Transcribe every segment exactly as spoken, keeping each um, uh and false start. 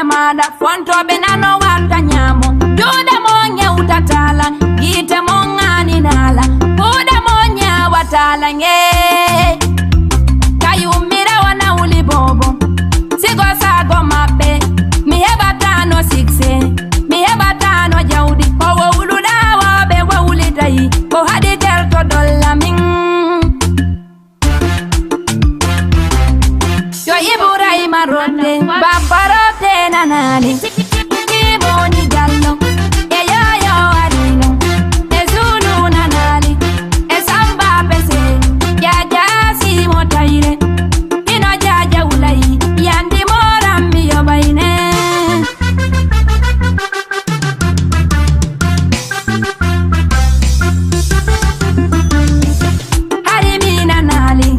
Maɗa fontooɓe nano watta ñaamo. Juuɗe mo ñewtatala, yiite mo ŋaaninala. Kuuɗe mo ñaawatala ŋe. Ka yummira o nawli boobo. Sigo sago maɓɓe, mi heɓatano sikse. Mi heɓatano jawdi. Ko wowluɗa wo ɓe wowlitayi. Ko haɗi terto dolla min. Yo Ibrahima Rote, Baba Rote nanali. Imoni Jallo, e Yoyo Arino, e Zulu nanali, e Samba Pese, Jaja Simo Taire, Ino Jaja Ulai, Yandi Morambi yo Baine. Hari mi nanali,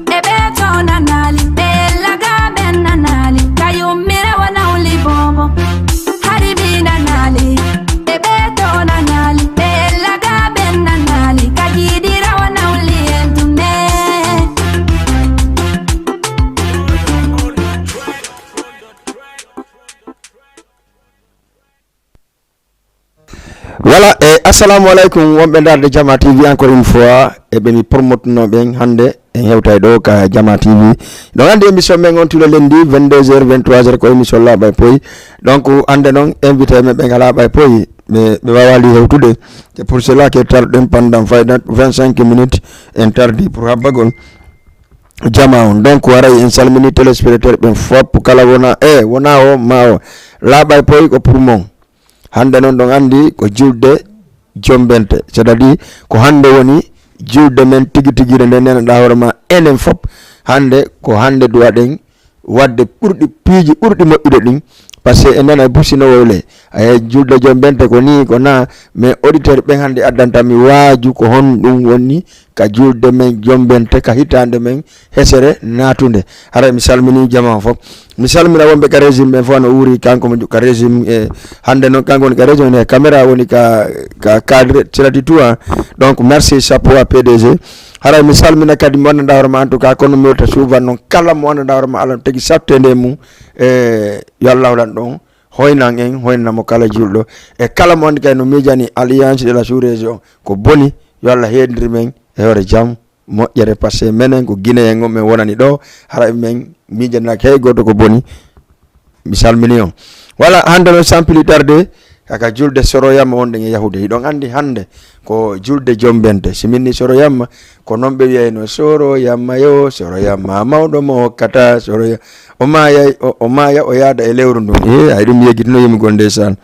e ɓe to nanali, ɓe laga ɓen nanali, ka yummira wa nawli bobo. Hari mi nanali, e ɓe to nanali, ɓe laga ɓen nanali, ka jiɗira wa nawli en tunde. Voilà, e assalamu aleykum wonɓe darde Jama T V, encore une fois, e ɓe mi promotuno ɓen hannde en hewtay ɗo ka Jama T V. Ɗon anndi émission men on tulo lendi vingt-deux heures, vingt-trois heures, ko émission laaɓa e poyi. Donc hannde noon invité men ɓen ka laaɓa e poyi, ɓe ɓe waawali hewtude. C'est pour cela que tarɗen pendant fayda vingt-cinq minutes, en tardi pour habbagol Jama on. Donc haray en salmini téléspectateur ɓen fop, kala wona e wona o ma o, laaɓa e poyi ko pour mon. Hannde noon ɗon anndi ko julde jombente, c'est-à-dire ko hannde woni julde men tigi tigire nde nenoɗa hoore ma enen fop. Hannde ko hannde duwaɗen waɗde ɓurɗi piiji ɓurɗi moƴƴude ɗin, par ce que en nana busi no wowle. Aye julde jombente ko ni ko na, mais auditeur ɓen hannde addanta mi waaju ko honɗum woni ka julde men jombente ka hitaande men hesere naatunde. Haray mi salmini jama on fof. Mi salmina wonɓe ka régime ɓen fof no wuuri kanko mo ka régime e hannde noon kanko woni ka régime e caméra woni ka ka cadre, c'est-à-dire tout, hein. Donc merci chapeau à P D G. Haray mi salmina kadi mo anndanɗa hoore ma, en tout cas kono mi wota suuvan noon kala mo anndanɗa hoore ma Allah tagi sattede mum e yo Allah holan ɗon hoynan en, hoynana mo kala julɗo e kala mo anndi kay no miijani alliance de la sous-région ko boni. Yo Allah heedndir men e hoore jam moƴƴere, parce que menen ko Guinéen on men wonani ɗo, hara men miijanaki hay gooto ko boni. Mi salmini on. Voilà, hannde noon sans plus tarder, kaka julde Soroyamma wonɗen e yahude. Hiɗon anndi hannde ko julde jombente. Si min ni Soroyamma, ko noon ɓe wiyayno Soroyamma yo, Soroyamma mawɗo mo hokkata, Soroya o maaya o, o maaya o yaada e lewru ndun. E ay ɗum yeggitino yimugol ndeysaan.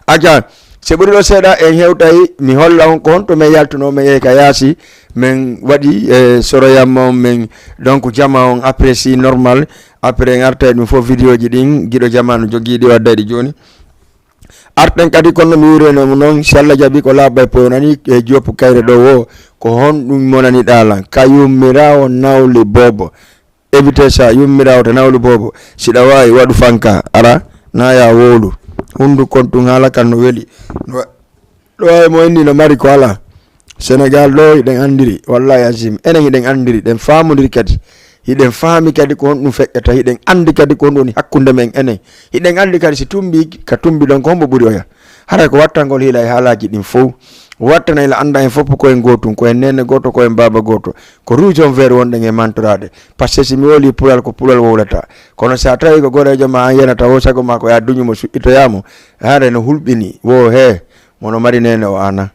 Aja, so ɓuri ɗo seeɗa en hewtay mi holla on ko honto men yaltuno men yehi ka yaasi, men waɗi e Soroyamma on men, donc jama on après si normal, après en artay ɗum fof vidéo ji ɗin giɗo jamanu jogiiɗi o addayɗi jooni. Arten kadi kono mi wirenoma noon si Allah jaɓi ko laaɓa e poyo nani e joppu kayre ɗo wo ko honɗum monani ɗalan ka yummirawo nawli bobo. Evite sa yummirawo to nawli bobo siɗa wawi waɗu fanka ara naya wowlu. Hundu kon tun haala kan no weli. Ɗo e mo inni no mari ko ala. Senegal ɗo hiɗen andiri wallahi azim enen hiɗen andiri ɗen famodiri kadi. Hiɗen faami kadi ko honɗum feƴƴata, hiɗen anndi kadi ko honɗum woni hakkunde men enen. Hiɗen anndi kadi si tumbi ka tumbi ɗon ko hombo ɓuri oya. Haray ko wattangol hiila e haalaji ɗin fow. Wattana ila annda en fof ko en gotum, ko en nene goto, ko en baaba goto. Ko rouge on vert wonɗen e mantorade. Parce que si mi woli pulal ko pulal wowlata. Kono sa tawi ko gorejo ma an yenata wo sago ma ko ya duñu mo suɓɓitoyamo. Haray no hulɓini wo he mono mari nene o ana.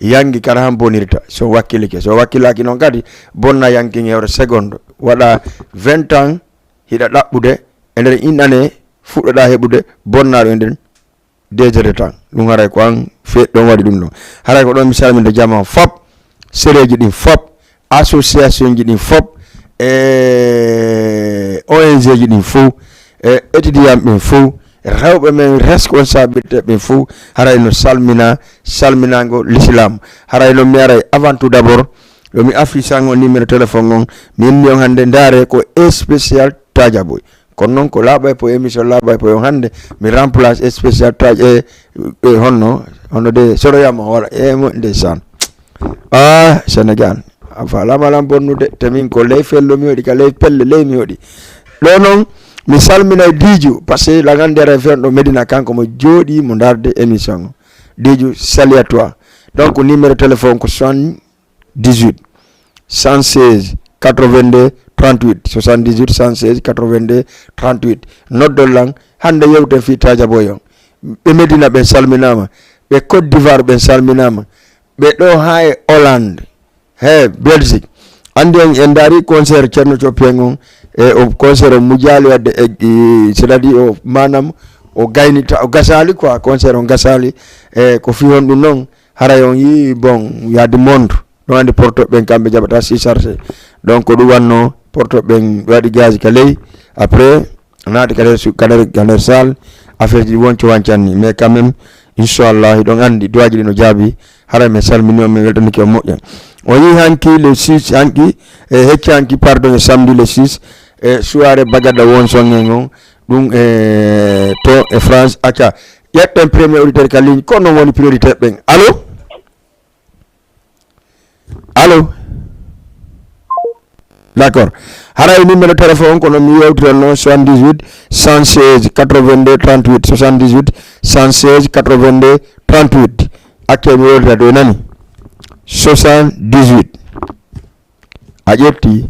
Yangi kala han bonirta so wakkilike so wakkilaki noon kadi bonna yankin hewre seconde waɗa vingt ans hiɗa ɗaɓɓude e nder inɗane fuɗɗoɗa heɓude bonnaɗo e nder deux heures de temps. Ɗum haray ko an feet ɗon waɗi ɗum ɗon. Haray ko ɗon mi salminde jama fop sereji ɗin fop association ji ɗin fof e O N G ji ɗin fof e étudiant ɓen fof rewɓe men responsabilité ɓen fof haray no salmina salminago l'islam. Haray noon mi aray avant tout d'abord yo mi affiche an on numéro téléphone on mi inni on hannde ndaare ko spécial tajaboy. Kono noon ko laaɓay poy émission laaɓay poy on hannde mi remplace spécial taj e e honno honno de soroyama wala e mo ndeysaan. Ah Sénégal a falama lan bonnude te min ko ley fello mi hoɗi ka ley pelle ley mi hoɗi. Ɗo noon Mi salminay Diiju, parce que la ngandi ara fen ɗo Medina, kanko mo jooɗi mo ndarde émission o. Diiju, salut à toi. Donc numéro téléphone ko soixante-dix-huit, cent seize, quatre-vingt-deux, trente-huit, soixante-dix-huit, cent seize, quatre-vingt-deux, trente-huit. Noddol lan, hannde yewten fii Taja Boy on. Ɓe Medina ɓen salminaama, ɓe Côte d'Ivoire ɓen salminaama, ɓe ɗo haa e Hollande, he Belgique. Anndi en, en ndaari concert Ceerno Coppien on, e o concert o mujaali waɗde e, e, c'est-à-dire o, maanaam o gaynita, o gasaali quoi, concert on gasaali. E ko fii honɗum non, haray on yii, bon, il y a du monde. Ɗon anndi Porto ɓen kamɓe jaɓata si chargé. Donc ko ɗum wannoo, Porto ɓen waɗi gaz ka ley. Après, naati ka nder su-, ka nder, ka nder salle, affaire ji wonco wancanni. Mais quand même, inchallah, hiɗon anndi, duwaaji ɗi no jaabi. Haray min salmini on, min weltanike on moƴƴa. O yii hanki le six, hanki, e hecci hanki, pardon, e samedi le six, e soirée Bagada won songen on, ɗum e to e France. Acca, ƴetten premier auditeur ka ligne, ko non woni priorité ɓen. Allô? Allô? D'accord. Haray numéro téléphone on ko non mi yewtiranno, soixante-dix-huit, cent seize, quatre-vingt-deux, trente-huit, soixante-dix-huit, cent seize, quatre-vingt-deux, trente-huit. Acce mi yewtira dow nani? Soixante-dix-huit. A ƴetti?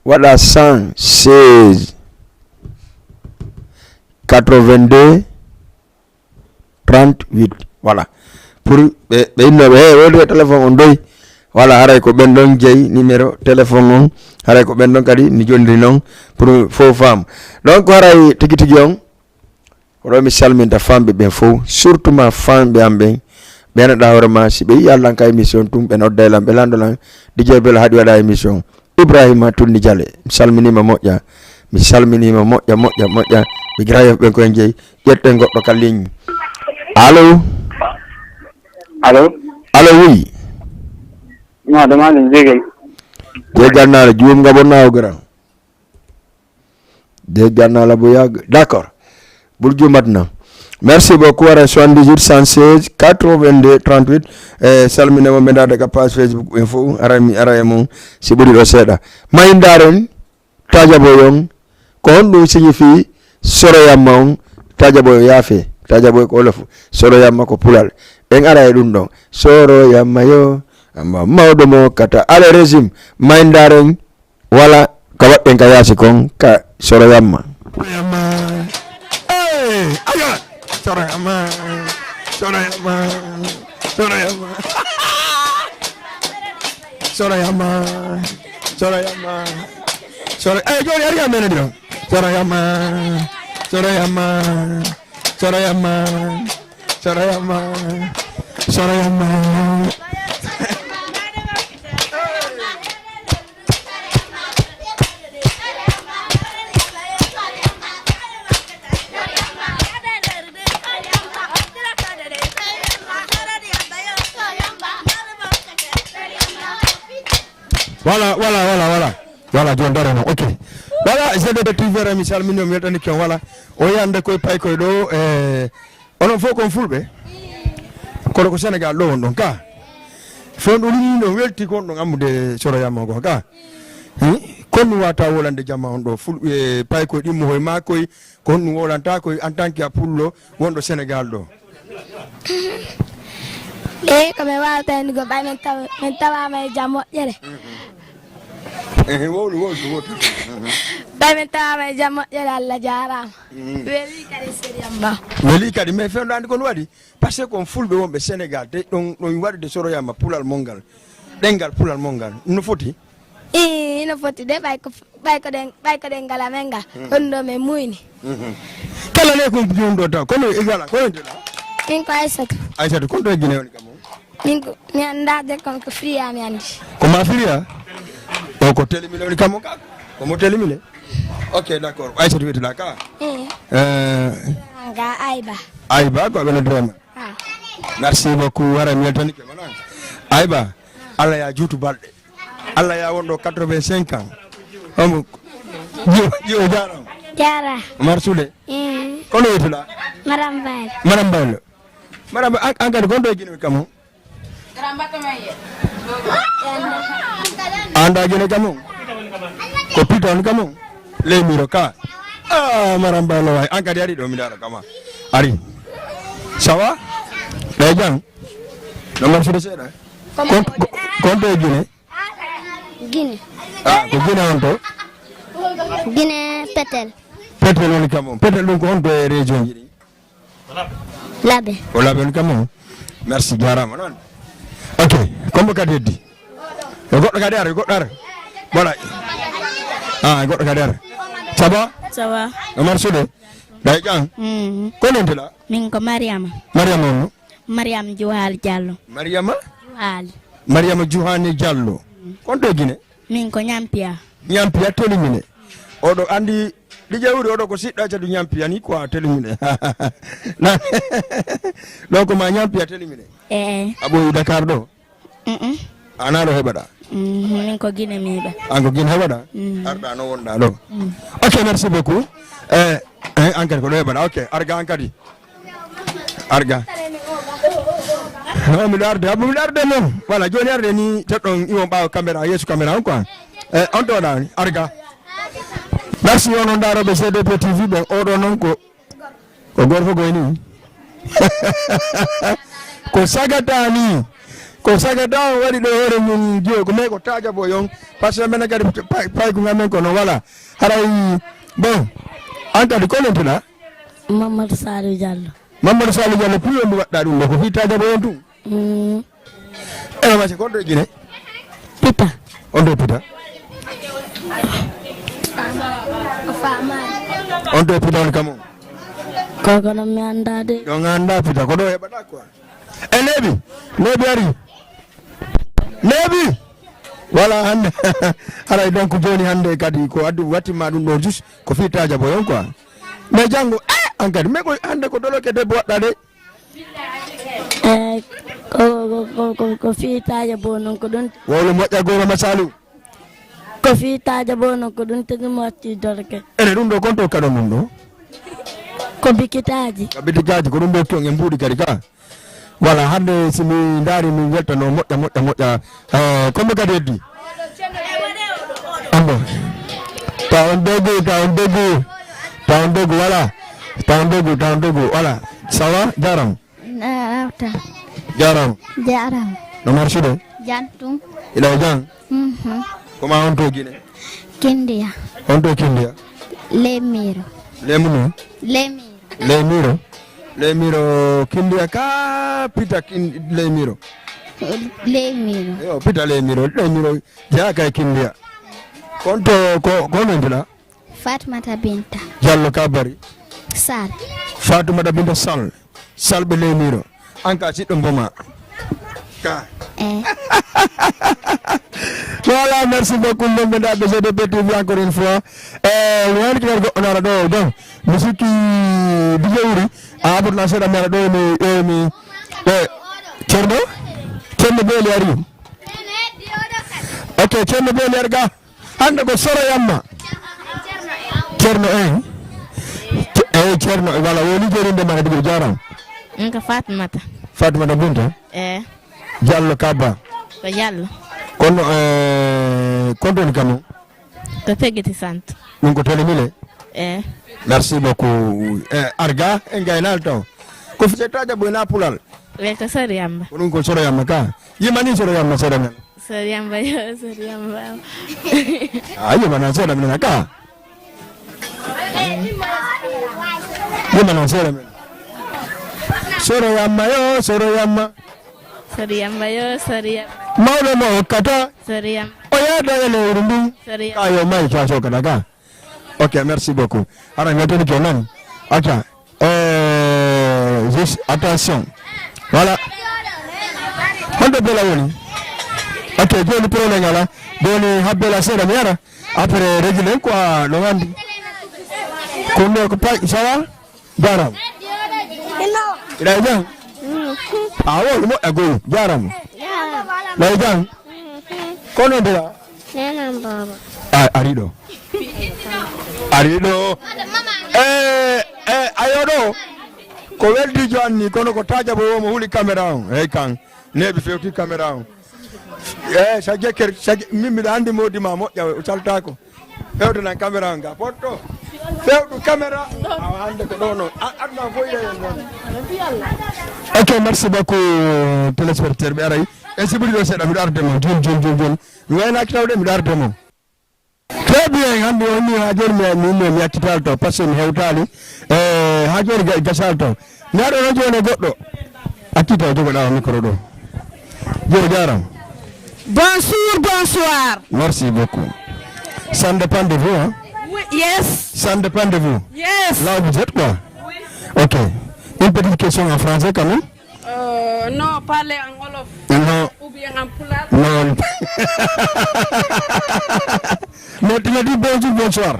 Waɗa cent seize, quatre-vingt-deux, trente-huit. Voilà. Pour ɓe, ɓe innooɓe, he, wonde téléphone on doy. Voilà, haray ko ɓen ɗon jeyi numéro téléphone on. Haray ko ɓen ɗon kadi mi jondiri non pour fof femme. Donc, haray tigi tigi on, ko ɗo mi salminta famɓe ɓen fof, surtout ma famɓe am ɓen. Ɓe naɗa hoore ma, si ɓe yii Alla ka émission tun, ɓe nodday lan, ɓe lanndo lan, D J Bel haɗi waɗa émission. Ibrahima Tunni Jale, mi salminiima moƴƴa. Mi salminiima moƴƴa, moƴƴa, moƴƴa. Mi Grand Yoff ɓen ko en jeyi. Ƴetten goɗɗo ka ligne. Allo? Allo? Allo, oui. Maɗa maɗa jegel. Jegal naala, juum nga bonna o grand. Jegal naala bo yag. D'accord. Bul juumat na. Merci beaucoup. Ara soixante-dix-huit, cent seize, quatre-vingt-deux, trente-huit. E salmine mo mbeɗa ka page Facebook ɓen fof. Ara mi ara e mum. Si ɓuri ɗo seeɗa. Mayndaren. Taja Boy on, ko honɗum signifie soroyamma on? Taja Boy o yaafe. Taja Boy ko wolof, soroyamma ko pulal. En ara e ɗum ɗon. Soroyamma yo, amma mawɗo mo kata. Allez, régime, mayndaren wala ka waɗɗen ka yaasi kon ka soroyamma. Soroyamma. Hey, aya. Soroyamma. Soroyamma. Soroyamma. Soroyamma. Soroyamma. Soro-, eh, joni ari amen ɗo. Soroyamma. Soroyamma. Soroyamma. Soroyamma. Soroyamma. Voilà, voilà, voilà, voilà. Voilà, joni daro non. Ok. Voilà, Z D T V, mi salmini, mi weltani ken, voilà. O yande koye pay koye ɗo, eh, onon fof kon fulɓe. Kono ko Sénégal ɗo won ɗon ka. Fewndo ɗum ɗon welti kon ɗon ammude soroyamma ko ka. Hi? Kon ɗum wata wolande jamma on ɗo fulɓe, eh, pay koye ɗimmo hoye ma koye. Ko honɗum wowlanta koye en tant que a pullo wonɗo Sénégal ɗo? Eyi, ko mi wawata hendude ko ɓay min taw-, min tawama e jam moƴƴere. Ehe, wowlu, wowlu, wowlu. Ɓay min tawama e jam moƴƴere, Allah jarama. Mhm. Weli kadi sérieux ma. Weli kadi, mais fewndo andi kon waɗi? Parce que kon fulɓe wonɓe Sénégal, te ɗon, ɗon waɗude soroyama pulal mon ngal, ɗengal pulal mon ngal, no foti? Ii, ino foti de, ɓay ko, ɓay ko ɗen, ɓay ko ɗen ngala men nga. Mhm. Ɗum ɗo men muyni. Mhm. Kala ne ko ɗum ɗo taw, kono e ngala, kono nde la? Min ko Aysatu. Aysatu, kon ɗo e Guinée woni kam on? Min ko, mi annda de, kono ko Firiya mi anndi. Ko ma Firiya? O ko Telimile woni kam on ka? Ko mo Telimile? Ok, d'accord. Aysatu wiyetela ka? Ii. Eh. Nga Ayba. Ayba, ko ɓe no drema. Ah. Merci beaucoup. Wara mi weltanike, voilà. Ayba, Allah ya juutu balɗe. Allah ya wonɗo quatre-vingt-cinq ans. Omo, jiwo, jiwo jarama. Jara. Omar Souley. Mm. Kono wiyetela? Maram Baylo. Maram Baylo. Maram Ba-, an, an kadi gonɗo e Guinée kam on? Anda Guinée kam on? Ko Pita on kam on? Ley Miro ka. Ah, Maram Baylo waay. An kadi ari ɗo, mi ndaara kama. Ari. Ça va? Ɗe jam? No marsude seeɗa? Kon, kon to e Guinée? Guinée. Ah, ko Guinée on to? Guinée Pétel. Pétel woni kam on. Pétel ɗum ko on to e région ji ɗi? Labe. O Labe woni kam on. Merci, jarama noon. Ok, kombo kadi heddi. Yo goɗɗo kadi ara, yo goɗɗo ara. Voilà. Ah, goɗɗo kadi ara. Ça va? Ça va. No marsude? Ɗa e jam? Mm. Ko nonte la? Min ko Mariama. Mariama on no? Mariama Juhal Diallo. Mariama? Juhal. Mariama Juhani Diallo. Kon to e Guinée? Min ko Ñampiya. Ñampiya telimine. Oɗo andi ɗi ƴewri oɗo ko siɗɗo accadu Ñampiya ni quoi telimine. Na-, ɗo ko ma Ñampiya telimine. Eh. A ɓooyi Dakar ɗo? Mm-mm. Ana ɗo heɓaɗa? Mm, min ko Guinée mi heɓa. An ko Guinée heɓaɗa? Mm. Arɗa no wonɗa ɗo? Mm. Ok, merci beaucoup. Eh, eh, an kadi ko ɗo heɓaɗa. Ok, arga an kadi. Arga. No, miɗo arde. Abba, miɗo arde noon. Voilà, jooni arde ni, teɗɗon iwon ɓaawo caméra, yeeso caméra on quoi. Eh, on ɗo ɗaani, arga. Merci, onon daarooɓe C D P T V ɓen. Oɗo noon ko, ko gorko goy ni. Ko sagata ni. Ko sagata on waɗi ɗo hoore mum jiyo. Ko mais ko taaja boy on. Parce que minen kadi pay, pay ko ngamen kono, voilà. Haray, bon, an kadi ko nontuɗa? Mamadou Saliou Diallo. Mamadou Saliou Diallo, puyo mbo waɗɗa ɗum ɗo, ko fii taaja boy on tun? Mm. Ewa, masi, kon to e Guinée? Pita. On to e Pita? On to e Pita on kam on? Ko kono mi anndaa de. Ɗon anndaa Pita, ko ɗo heɓata quoi. E neeɓi, neeɓi ari. Neeɓi. Voilà, hannde. Haray donc jooni hannde kadi ko addu wattimma ɗum ɗo jus, ko fii taaja boy on quoi. Mais janngo, eh, an kadi, mais ko hannde ko doloke debbo waɗɗa de. Eh, ko, ko, ko, ko, ko fii taaja boy noon ko ɗum. Wowlo moƴƴa gooro masalu. Ko fii taaja boy noon ko ɗum tagi mo watti doloke. Ene ɗum ɗo kon to kaɗo mum ɗo? Ko bikitaaji. Ko bikitaaji, ko ɗum ɗo kiyon en mbuuɗi kadi ka. Voilà, hannde si mi ndaari mi weltano moƴƴa, moƴƴa, moƴƴa. Eh, ko mbo kadi heddi? Ambo. Taw on dogu, taw on dogu. Taw on dogu, voilà. Taw on dogu, taw on dogu, voilà. Ça va? Jaram. Rawta. Jaram. Jaram. No marsude? Jantum. Ila jang? Mhm. Ko ma on to Guinée? Kindiya. On to Kindiya? Lemiro. Lemuno? Lemiro. Leymiro. Leymiro Kindiya ka Pita kin Leymiro. Leymiro. Yo, Pita Leymiro. Leymiro jeya kay Kindiya. Kon to ko, ko nontuɗa? Fatmata Binta. Diallo ka bari? Sal. Fatumata Binta Sal. Salɓe Leymiro. An ka siɗɗo mboma. Ka. Eh. Voilà, merci beaucoup. Ndembe nda B C D P T V encore une fois. Eh, wani ki ko onara do, donc, mi sikki D J Wuri, a abot na seeɗa mi ara ɗo mi, ɗo mi, eh, Ceerno? Ceerno Beeli ari. Ok, Ceerno Beeli ari ga. Hannde ko Soro Yamma. Ceerno en. Eh, Ceerno, wala woni jeri nde mana digiri jaram. Ɗum ko Fatmata. Fatmata Binta? Eh. Diallo Kaba. Ko Diallo. Kono, eh, kon ɗon kam? Ko Pegiti Sant. Ɗum ko Tele Mile? Eh. Merci beaucoup. Eh, arga, en gaynal taw. Ko fise taja boy na pulal? Eh, ko Soro Yamma. Ko ɗum ko Soro Yamma ka? Yimani Soro Yamma seeɗa men. Soro Yamma yo, Soro Yamma. Ah, yimana seeɗa men ka? Yimana seeɗa men. Soro Yamma yo, Soro Yamma. Soro Yamma yo, Soro Yamma. Mawɗo mo hokkata. Soro Yamma. O yaada e lewru ndun. Soro Yamma. Ka yo may fa sokata ka. Ok, merci beaucoup. Ara ngatoni ke nan. Ata. Eh, juste, attention. Voilà. Honto bela woni? Ok, joni problème ala. Joni habbela seeɗa mi ara. Après, régler quoi, no andi. Ko no ko pay, ça va? Jaram. Ina jam? A woni moƴƴa goy. Jaram. Lay jam? Kono ndira? Nenan baba. A, ari ɗo. Ari ɗo. Eh, eh, ayo ɗo. Ko weldi jo anni, kono ko taja bo mo huli caméra on. Hey kan. Neeɓi fewti caméra on. Eh, sa jekker, sa je-, min miɗo andi modi ma moƴƴa, o saltako. Fewtanan caméra nga potto. Fewtu caméra. Awa hande ko ɗo non. A- Aduna fof yeeyen non. Ok, merci beaucoup, téléspectateur ɓe aray. E si ɓuri ɗo seeɗa, miɗo arde mo. Joni, joni, joni, joni. Mi waynaaki tawde, miɗo arde mo. Très bien, hande o ni ha joni mi, mi, mi, mi accitaali to, parce que mi hewtaali. Eh, ha joni ga- gasaali to. Mi aɗo radio no goɗɗo. Accita o jogoɗa o micro ɗo. Joni jarama. Bonjour, bonsoir. Merci beaucoup. Ça ne dépend de vous, hein? Oui, yes. Ça ne dépend de vous. Yes. Là où vous êtes, quoi. Ok. Une petite question en français quand même. Euh, non, parlez en wolof. Non. Ou bien en pulaar. Non. Mais tu m'as dit bonjour, bonsoir.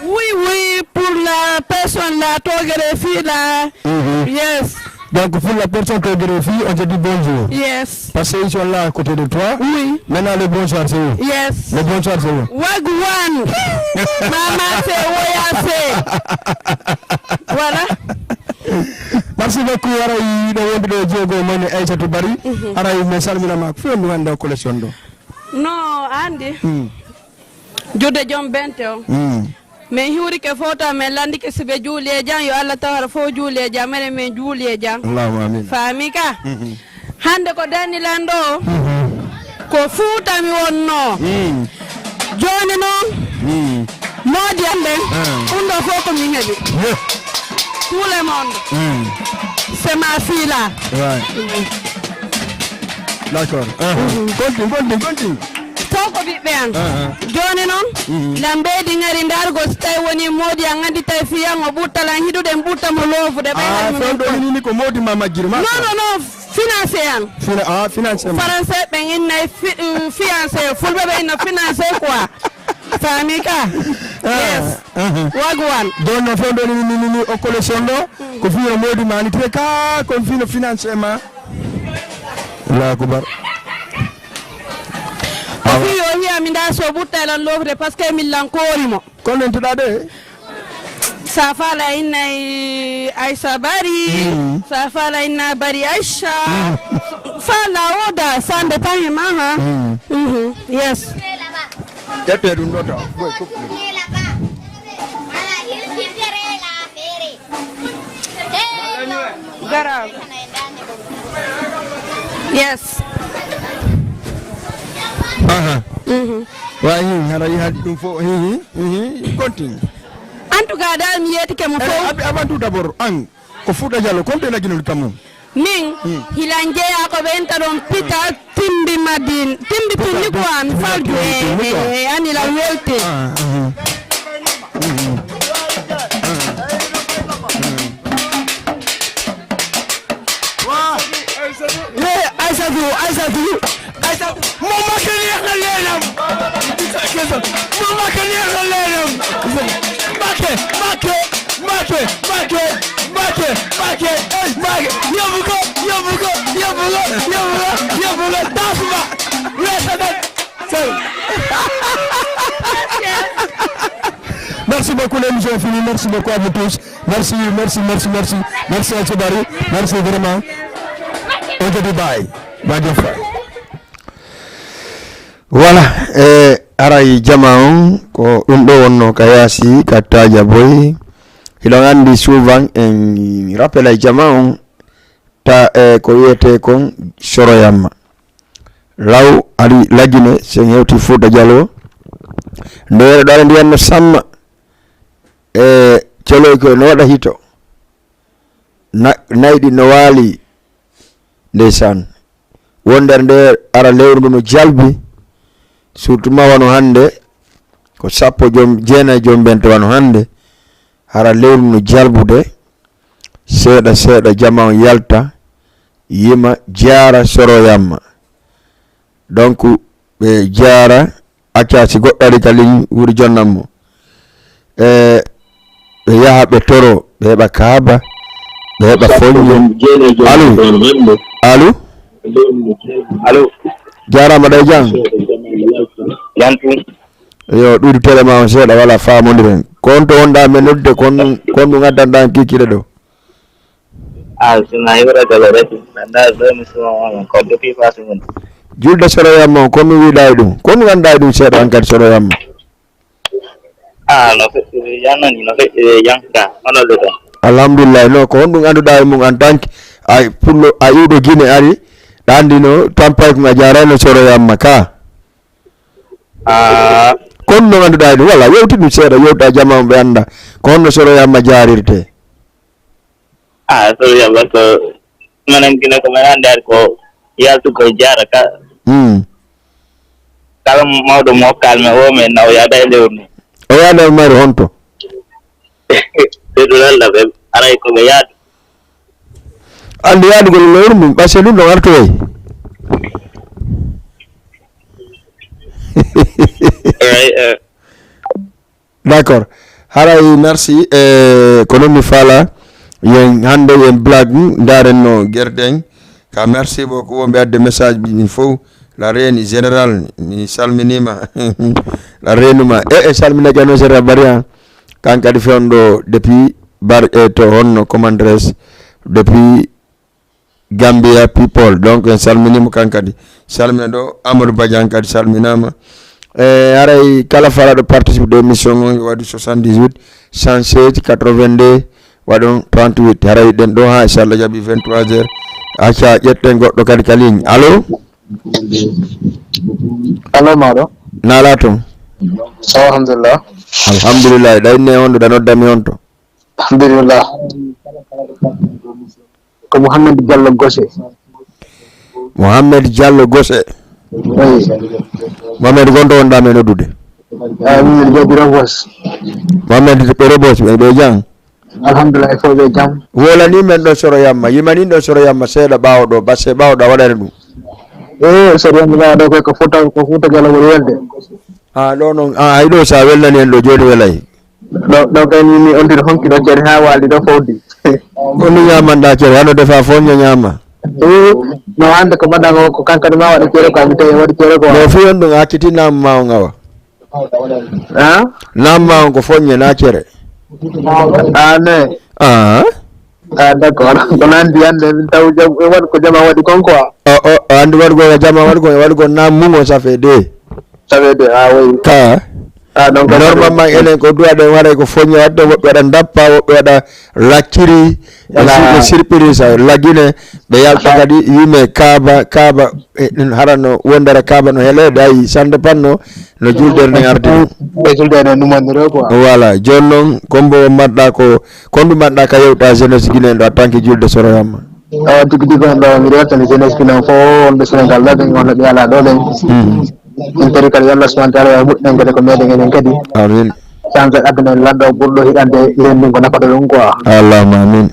Oui, oui, pour la personne là, togere fii là. Mhm. Yes. Donc, pour la personne togere fii, on te dit bonjour. Yes. Parce qu'ils sont là à côté de toi. Oui. Maintenant, le bonsoir, c'est où? Yes. Le bonsoir, c'est où? Wagwan. Mama, c'est Woya, c'est. Voilà. Merci beaucoup. Aray, ɗo wondude e jeego moni Aissatou Bari. Mhm. Aray, mi salminama. Ko fiyon mi wonde o collection ɗo? No, andi. Mm. Jude joom bente o. Mm. Min hiwrike fof taw min lanndike si ɓe juuli e jam, yo Allah taw hara fof juuli e jam, minen min juuli e jam. Allahumma amin. Faami ka? Mhm. Hannde ko Danilan ɗo, mhm, ko Fuuta mi wonno. Mm. Jooni noon, mm, moodi am ɓen, ah, ɗum ɗo fof ko min heɓi. Yeah. Tout le monde. Mm. C'est ma fille là. Ouais. Mm. D'accord. Ah, ah. Mhm. Continue, continue, continue. Taw ko ɓiɓɓe an. Ah, ah. Jooni noon, mhm, lan ɓeydi ngari ndargol, so tawi woni moodi an, anndi tawi fiyan o ɓurtalan hiɗuɗen ɓurta mo loofude, ɓay ah, hannde min fewndo ko ini ni ko moodi ma majjiri ma. Non, non, non, financé an. Fina-, ah, financé ma. Français ɓen innay fi-, euh, fiancé, fulɓe ɓe inna financé quoi. Faami ka? Ah, yes. Ah, ah. Wagwan. Jooni noon fewndo ini ni, ni, ni o collection ɗo, mm, ko fino moodi ma ni te ka, kon fino financé ma. Allahu akbar. O fii o hiya mi ndaa so ɓurta e lan lofde parce que min lan koori mo. Kono en tuɗaɗe? Sa faala innay Aisha Bari. Mm. Sa faala inna Bari Aisha. Mm. Faala oda sande tahe maha. Mm. Mhm. Yes. Ƴettee ɗum ɗo tawa. Boy, koppu ɗum. Garaaw. Yes. Aha. Mhm. Wa hi, hara yi hadi ɗum fof. Hi, hi, hi, hi. Continue. En tout cas, dal mi yeetike mo fof. Eh, abi-, avant tout d'abord, an, ko Fuuta Jallo, kon ɓe lagginol kamum? Min, hmm, hilan jeyaa ko ɓen taɗon pita timbi Madin, timbi pinni quoi, mi falju e, e, e, ani la welte. Ah, ah, ah. Ye, Aissatou, Aissatou, Aissatou. Mo Macky neex na leenam. Mo Macky neex na leenam. Macky, Macky, Macky, Macky, Macky, Macky, Macky. Yóbbu ko, yóbbu ko, yóbbu ko, yóbbu ko, yóbbu ko. Taas ba. Weesu na. Sey. Merci beaucoup, l'émission est finie. Merci beaucoup à vous tous. Merci, merci, merci, merci. Merci à Chebari. Merci vraiment. On te dit bye. Bye, dear friend. Voilà, e aray jama on, ko ɗum ɗo wonno ka yaasi, ka Taaja Boy. Hiɗon anndi souvent en rappelay jama on, ta, e, ko wiyetee kon soroyamma. Law ari Lagine, sen hewti Fuuta Jaloo. Ndeere ɗo aɗa ndiyan no samma. E, coloy ko no waɗa hito. Na-, nayɗi no waali. Ndeysaan. Wondere nde ara lewru ndu no jalbi. Surtout ma wano hannde. Ko sappo joom, jeenayi joom bente wano hannde. Hara lewru no jalbude. Seeɗa seeɗa jama on yalta, yima, jaara, soroyamma. Donc, ɓe jaara, acca si goɗɗo ari ka ligne, wuri jonnan mo. E, ɓe yaha, ɓe toro, ɓe heɓa kaaba, ɓe heɓa foñño. Allo? Allo? Allo? Jaaraama, ɗa e jam? Jam tun. Yo, ɗuydu télé ma on seeɗa, wala faamondiren. Ko on to wonɗa men nodde, kon, kon ɗum addanɗa en kikiɗe ɗo? Ah, sina hiwra galo rek. Nanda ɗo mi suma on, ko depuis passé woni. Julde soroyamma on, ko mi wiɗa e ɗum? Ko mi wonɗa e ɗum seeɗa an kadi soroyamma? Ah, no feƴƴiri jam nani, no feƴƴiri jam ka, hono le ɗon. Alhamdulillah, no ko honɗum annduɗaa e mum en tant que a pullo, a iwɗo Gine ari, ɗa anndi no tampay ko a jaarayno soroyamma ka. Ah. Ko honno annduɗaa e ɗum? Wala, yewti ɗum seeɗa, yewta jama on ɓe annda. Ko honno soroyamma jaarirte? Ah, soroyamma ko Minen Gine ko min anndi ari ko yaltu ko jaara ka. Hmm. Kala mawɗo mo kalme o men na o yaada e lewru ni. O yaada e mari honto? Ɓe ɗum Allah ɓe aray ko ɓe yaadu. Anndi yaadugol e lewru mum, ɓase ɗum ɗon artoyay. Eey, eh. D'accord. Haray merci, eh, ko noon mi faala. Yen hannde yen blague, ndaaren no gerɗe en. Ka merci beaucoup, wonɓe adde message ji ɗin fof. La reine générale, mi salminiima. La reine ma. E, e salmina gano général Barian. Kan kadi fewndo depuis bar, eh, to honno commandres depuis Gambia people. Donc, en salminiima kan kadi. Salmina ɗo, Amadou Badian kadi salminaama. E, haray kala faalaaɗo participe de émission on, yo waɗu soixante-dix-huit, cent seize, quatre-vingt-deux, waɗon trente-huit. Haray ɗen ɗo haa, inchallah, jaɓi vingt-trois heures. Acca, ƴetten goɗɗo kadi ka ligne. Allo? Allo, maɗo? Nala toon? Alhamdulillah. Alhamdulillah. Ɗa inne on ɗo, ɗa noddami on to? Alhamdulillah. Ko Mouhamed Diallo Gose. Mouhamed Diallo Gose. Eyi. Mouhamed, gonɗo wonɗa men noddude? Eyi, min mbiɗo jooɗi Rebos. Mouhamed, ɓe Rebos, ɓe, ɓe jam? Alhamdulillah, fof ɓe jam. Wolani men ɗo soroyamma, yimani ɗo soroyamma seeɗa ɓaawo ɗo, basse ɓaawo ɗo a waɗani ɗum. Eyi, soroyamma ɓaawo ɗo koy ko Fuuta, ko Fuuta Jallo woni welde. A, ɗo noon, a, hay ɗo sa welnani en ɗo jooni welay. Ɗo, ɗo kay ni, mi ontiri honki ɗo cere haa waali ɗo fowdi. Ko ndu ñaamanɗaa cere, hano defa fof ña ñaama. Eh, no hannde ko mbaɗɗaa ko, ko kankadi ma waɗa cere ko, a mi tawi waɗi cere ko. No fii on ɗum a acciti naam ma o ngawa. Ah? Naam ma on ko fof ñe na cere. Ah, ne. Ah? Ah, d'accord. Ko nandi hannde min taw jam, e waɗ ko jama waɗi kon quoi. O, o, o anndi waɗugol ko jama waɗi kon, e waɗugol naam mum o safe de. Tawede, ah, oui. Ka. Ah, donc, normalement, enen ko duwaɗen waɗa ko foñi waɗde, woɓɓe waɗa ndappa, woɓɓe waɗa lacciri, e Voilà. si-, e surprise, laggine, ɓe yalta Ah. kadi, yume kaaba, kaaba, e ɗum hara no wondara kaaba no heleede, ayi, sande panno, no juldere nden ardi. E juldere nden ɗum woniri quoi. Voilà, jooni noon, kombo mbaɗɗa ko, kondu mbaɗɗa ka yewta jeunesse Guinée ɗo en tant que julde soroyamma? O tigi tigi on ɗo, miɗo weltani jeunesse Guinée on fof, wonɓe Sénégal ɗo, ɓen wonno ɓe ala ɗo ɓen. Mhm. Min kadi kadi, yo Allah subhanahu wa taala yo moƴƴinan kadi ko meɗen enen kadi. Amin. Sansa aduna en lanɗo ɓurɗo hiɗande hiɗen ɗum ko nafata ɗum quoi. Allahumma amin.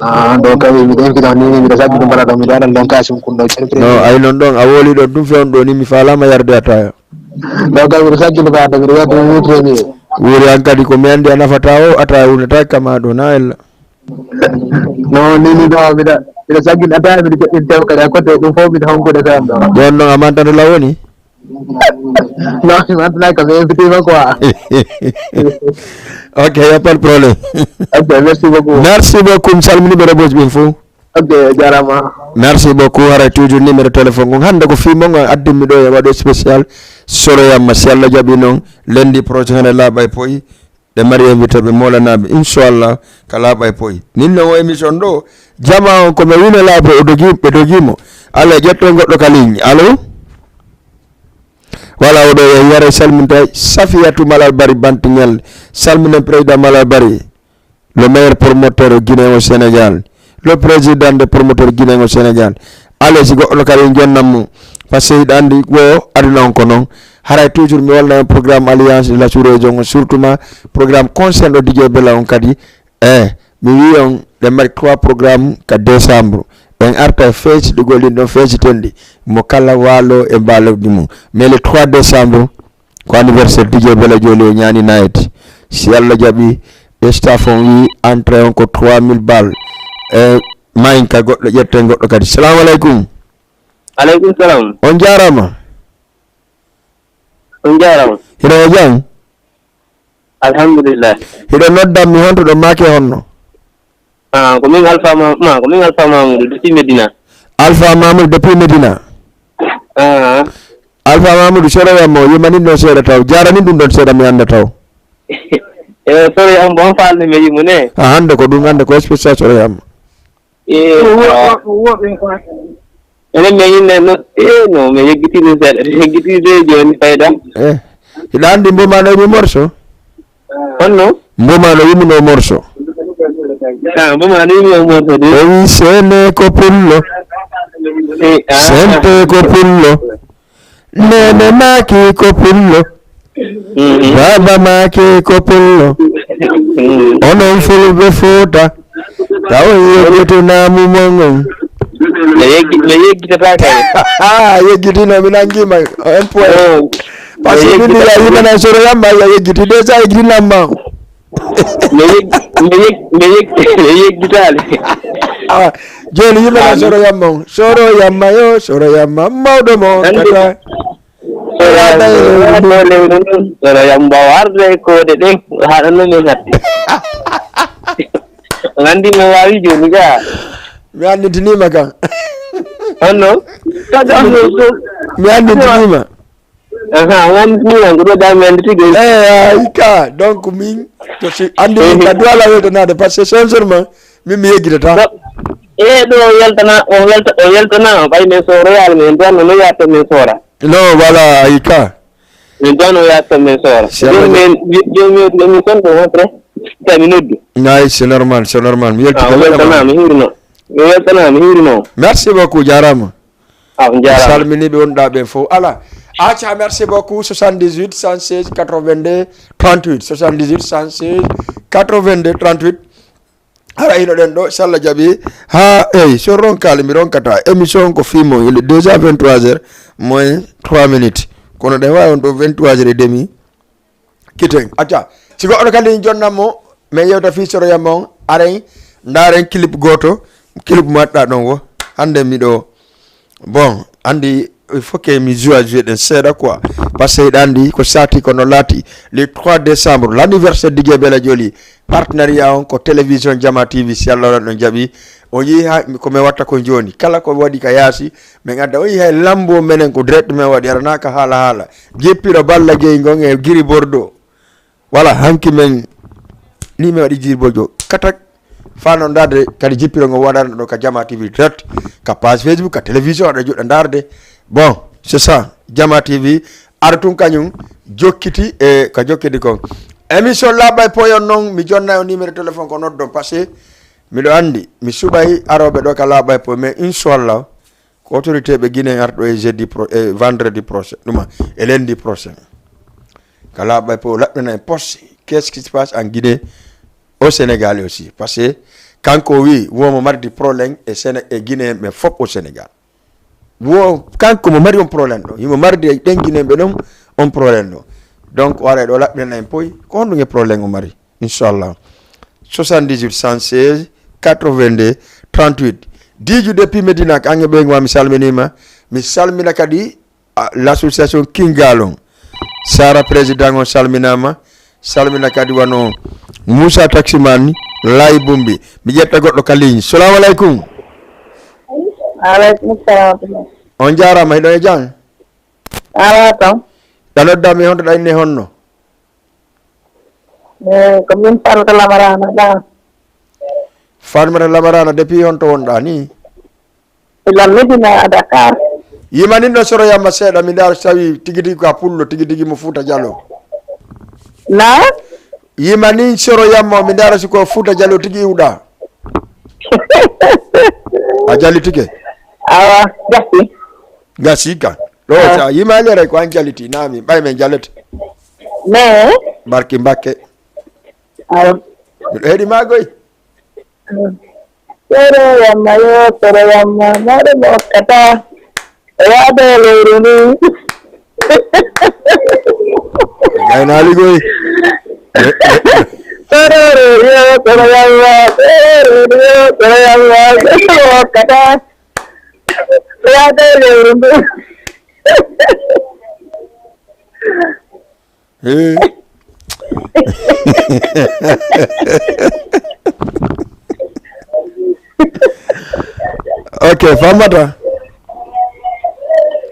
Ah, ɗo kay miɗo invite on ni, miɗo sajji ɗum mbaɗa ɗo, miɗo waɗan ɗon kasim kun ɗo, ceerno No, président. Ay non ɗon, a woli ɗon, ɗum fewn ɗo ni, mi falama yarde ataya. Ɗo kay miɗo sajji ɗum mbaɗa ɗo, miɗo yarde ɗum ni premier. Wuri an kadi ko mi andi a nafata o, ataya wurnata kama ɗo, na ella. No, ni, ni ɗo, miɗa, miɗa saggina tawi miɗa joɗɗin tew kadi, a kote ɗum fof miɗa honkude tan ɗo. Ɗon ɗon a mantata law woni? No, mi mantanaki kam, mi invite ma quoi. Ok, y a pas de problème. Ok, merci beaucoup. Merci beaucoup, mi salmini ɓe Rebos ɓen fof. Ok, jarama. Merci beaucoup, haray toujours numéro téléphone ngon. Hannde ko fii mon addinmi ɗo e waɗo spécial. Soroyamma, si Allah jaɓi noon, lundi prochain, hannde laaɓa e poyi. Ɓe mari invité ɓe moolanaɓe, inchallah, ka laaɓa e poy. Nin non o émission ɗo, jama on ko mi wino laaɓa o dogi, ɓe dogimo. Alla ƴetto goɗɗo ka ligne. Allo? Wala oɗo e yara salmintay Safiyatu Malal Bari Bantingel. Salminen président Malal Bari. Le meilleur promoteur guinéen au Sénégal. Le président des promoteurs guinéens au Sénégal. Allez, si goɗɗo kadi en jonnam mo, par ce que hiɗa anndi wo aduna on ko noon. Haray toujours mi walna en programme Alliance de la sous-région on, surtout ma programme concerne o D J Bella on kadi. E mi wi on, ɗen mari trois programme ka décembre. En arta e feesiɗugol ɗin ɗon feesitenɗi. Mo kala waalo e mbaalowdi mum. Mais le trois décembre, ko anniversaire D J Bella Joli o ñaani night. Si Allah jaɓi, staff on wi entrée on ko trois mille balles. E mayin ka goɗɗo ƴetten goɗɗo kadi. Salamu aleykum. Aleykum salam. On jaarama. On jaarama. Hiɗo e jam? Alhamdulillah. Hiɗo noddam mi honto ɗo maake honno? Ah, ko min Alpha Ma-, ma, ko min Alpha Mamoudou depuis Medina. Alpha Mamoudou depuis Medina. Ah. Alpha Mamoudou, seeɗa wiyam mo, yimanin ɗon seeɗa taw. Jaaranin ɗum ɗon seeɗa mi annda taw. E soro yam bon fal ne meji mune. A hande ko ɗum hande ko spécial soro yam. E enen men inne no e no me yeggiti ɗum seeɗa yeggiti de joni fayda. Eh, hiɗa andi mboma no yimi morso? Honno? Mboma no yimi no morso? Ah, mboma no yimi no morso de. O wi sene ko pullo. Eh, ah. Sente ko pullo. Nene maaki ko pullo. Baba maaki ko pullo. Onon fulɓe Fuuta. Taw yeggitinaamu mon on. Mi yeggi mi yeggitata kay. Yeggitino mi nangima un point. Parce que min ya yimana soro yamma ya yeggiti déjà yeggitinamma. Mi yeggi mi yeggi mi yeggi mi yeggitaali. Awa, joni yimana soro yamma on. Soro yamma yo soro yamma mawɗo mo kata. Soro yamma warde koode ɗen haɗanno min hatti. Nandi mo wawi joni ga. Mi annitinima kan. Honno? Mi annitinima. Aha, on annitinima ko ɗo da mi anditi gay. Eh, ay ka donc min to si andi ka duwala weltanade parce que sincèrement min mi yeggitata. E ɗo weltana o welta o weltana ɓay min soro yal min duwanno no yatta min sora. Non, voilà, ay ka. Min tan o yatta min soora. Joni min joni min woni kon ko wontre tami noddu. Ay, c'est normal, c'est normal. Mi yalti ko weltana mi hirno. Mi weltana mi hirno. Merci beaucoup, jarama. Ah, jarama. Salmini be wonda be fo. Ala. Acha, merci beaucoup. Soixante-dix-huit cent seize quatre-vingt-deux trente-huit. Soixante-dix-huit cent seize quatre-vingt-deux trente-huit. Hara hino ɗen ɗo, si Allah jaɓi. Ha, eyi, so ronkaali, mi ronkata. Émission ko fii mon, il est déjà vingt-trois heures moins trois minutes. Kono ɗen wawi on ɗo vingt-trois heures et demi. Kiten, acca. Si goɗɗo kadi jonnamo, min yewta fii soroyam on, aren, ndaren clip goto, clip mo waɗɗa ɗon wo. Hande miɗo Bon, andi, il faut que mi joue à jouer ɗen seeɗa quoi. Parce que hiɗa andi ko sati kono laati le trois décembre, l'anniversaire D J Bella Joli. Partenariat on ko télévision Jama T V, si Allah waɗan ɗon jaɓi. O yii ha ko mi watta ko joni. Kala ko waɗi ka yaasi, min adda o yii hay lambo menen ko direct min waɗi, aranaka haala haala. Jippiro Balla Gaye ngon e Giri Bordeaux. Voilà, hanki men ni mi waɗi jirbojo katak fano ndarde kadi jippiro ngo waɗano ɗo ka Jama T V direct, ka page Facebook, ka télévision aɗa joɗa ndarde. Bon, c'est ça, Jama T V ara tun kañum jokkiti e ka jokkiti kon. Émission laaɓa e poyon noon, mi jonna o numéro téléphone ko noddon parce que miɗo andi mi suɓay aroɓe ɗo ka laaɓa e poyon, mais inchallah ko autorité ɓe Guinée arɗo e jeudi pro e vendredi prochain, ɗuma e lundi prochain. Ka laaɓa po laɓɓina en poste qu'est-ce qui se passe en Guinée, au Sénégal aussi parce que kanko wi womo mardi problème e Séné e Guinée mais fop au Sénégal. Wo kanko mo mari on problème ɗo himo mardi e ɗen Guinée ɓe ɗon on problème ɗo. Donc o ara ɗo laɓɓina en poy ko honɗum e problème o mari. Inchallah. Soixante-dix-huit cent seize quatre-vingt-deux trente-huit. Diiju depuis Medina ko ange ɓe mi salminima. Mi salmina kadi l'association Kingalon. Sara président on salminama. Salmina kadi wano Moussa Taximan Lay Bumbi. Mi ƴetta goɗɗo ka ligne. Salamu aleykum. Aleykum salam. On jarama hiɗo e jam. Ala tan. Ɗa nodda mi honto ɗa inni honno. Eyi, ko min Farmata Lamarana ɗa. Farmata Lamarana, depuis honto wonɗa ni? Ilan Medina a Dakar. Yimanin ɗo soro yamma seeɗa, mi ndaara so tawi tigi tigi ko a pullo, tigi tigi mo Fuuta Jalo. Na? Yimanin soro yamma, mi ndaara si ko Fuuta Jalo tigi iwɗa. A jalitike? Awa, gasi. Gasi ka. Ɗo sa yimaali rek ko an jaliti, nami ɓay men jalete. Mais barki Mbakke. Awa. Miɗo heɗi ma goy. Soro yamma yo, soro yamma, maɗo mo okkata. Yaade leyru ndu. Gaynaali goy. Soro yo, soro yamma, soro yo, soro yamma, soro mo okkata. Yaade leyru ndu. Eh. Ok, Farmata.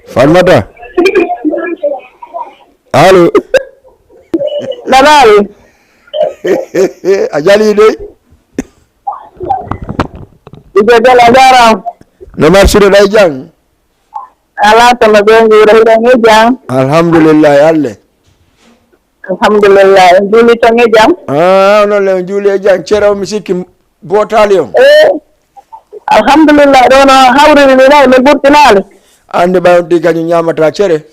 Farmata. Allo. Baba Ali. A jali dey. Ije Bel, a jaaraama. No marsude ɗay jang? Alaa, so no ɓe nguura, hiɗon e jam? Alhamdulillahi, Alle. Alhamdulillah, en juuli ton e jam. Ah, onon le, on juuli e jam. Cere o, mi sikki bootaali on. Eh, alhamdulillah, ɗo no hawriri ni nayi, mi ɓurtinaali. Annde ɓay on ɗi kañum ñaamata cere.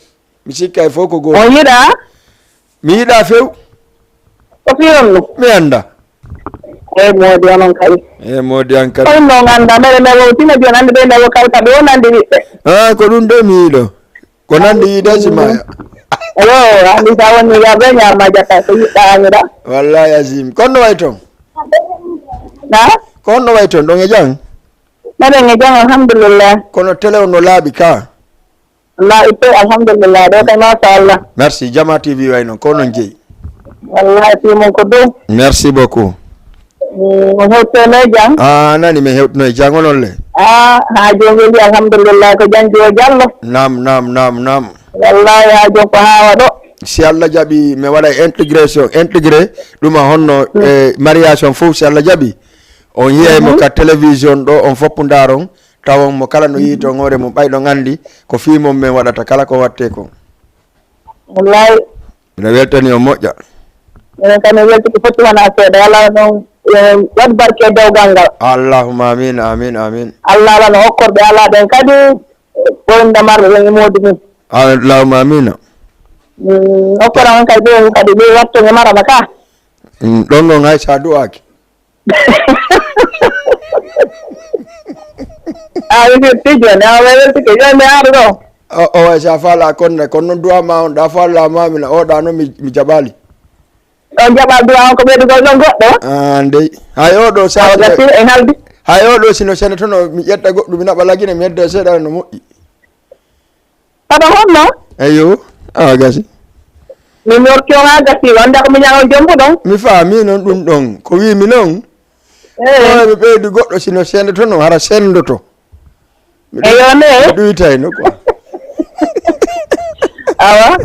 Mi sikka e fof ko gooto. On yiɗaa? Mi yiɗaa few. Ko fii on ɗum? Mi annda. Eey, moodi onon kay. Eey, moodi an kadi. Kono noon annda, mbeɗa nde wowtina jooni, annde ɓe nde wo kawta ɗo nandi ɓiɓɓe. Ah, ko ɗum ɗo mi yiɗo. Ko nandi yiide si maaya. Yo, anndi sa woni ya ɓe ñaama jaka, ko yiɗɗa añuɗa. Wallahi azim. Kono no way toon? Na? Kono no way toon? Ɗon e jam? Mbeɗen e jam, alhamdulillah. Kono télé o no laaɓi ka? Laaɓi pe, alhamdulillah. Ɗo kay, machallah. Merci. Jama T V way noon. Ko noon jeyi. Wallahi, fii mon ko dow. Merci beaucoup. Mm, on hewtino e jam? Ah, nani, mi hewtino e jam, onon le? Ah, haa jooni weli, alhamdulillah, ko jam jo Jallo. Naam, naam, naam, naam. Wallahi, haa jooni ko haawa ɗo. Si Allah jaɓi, mi waɗa intégration, intégré ɗum a honno, mm, e mariage on fof, si Allah jaɓi. On yiyay mo, mhm, ka télévision ɗo, on fof ndaron, tawon mo kala no yiito hoore mum, ɓay ɗon anndi ko fii mon min waɗata kala ko watte ko. Wallahi. Ina weltani o moƴƴa. Minen kam en welti ko foti wona seeɗa. Yo Allah noon, eh, waɗ barke e dewgal ngal. Allahumma amin, amin, amin. Allah alano okkorɓe alaa ɓen kadi, ɓoynda marɓe ɓen e moodi mum. Allahumma amina. Mm, okkora on kadi ɓe, kadi ɓe watto e marama ka. Mm, ɗon ɗon hay sa du'aaki. A wi firti jooni, a wi weltike jooni, mi aru ɗo. O, o, way sa faala konne, kono noon du'a ma on, ɗa faala ma mi na, o ɗa noon mi, mi jaɓaali. On jaɓa du'a on ko ɓeydugol ɗon goɗɗo? Ah, ndey. Hay o ɗo sa Awa gasi, en haldi. Hay o ɗo sino sene toon, mi ƴetta goɗɗum, mi naɓa lagine, mi hedda seeɗa no moƴƴi. Kono honno? Eyo, awa gasi. Mi morti on haa gasi, wonde ko miñan on jombuɗon. Mi faami noon ɗum ɗon. Ko wiimi noon. Eh. Ko mi ɓeydi goɗɗo, sino senndoto noon, hara senndoto. Mi ɗu-, eyo, ne. Mi ɗuytayno quoi. Awa.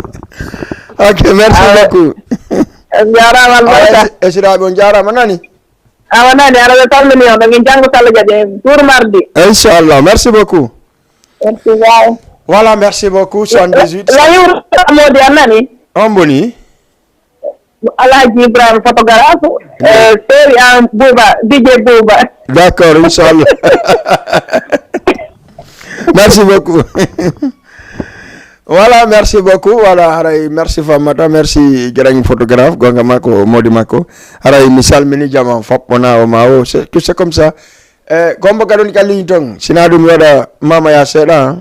Ok, merci beaucoup. On njaaraama, albarka. Awa, es-, esiraaɓe, on njaaraama nani? Awa nani, aɗa ɓe salmini on, ɗo min janngo so Allah jaɓi, jour mardi. Inchallah, merci beaucoup. Merci, bye. Voilà, merci beaucoup. Soixante-dix-huit. La, la yur modi a nani? On boni? Alhaji Ibrahima photographe, eh, Seeri an Bouba, D J Bouba. D'accord, inchallah. Merci beaucoup. Voilà, merci beaucoup. Voilà, haray merci Famata, merci Grand photographe, gonga makko, modi makko. Haray mi salmini jama fop, wona o ma o, c'est, c'est comme ça. Eh, kombo gadon ka ligne ton. Sina ɗum mi waɗa Mama Ya seeɗa, hein?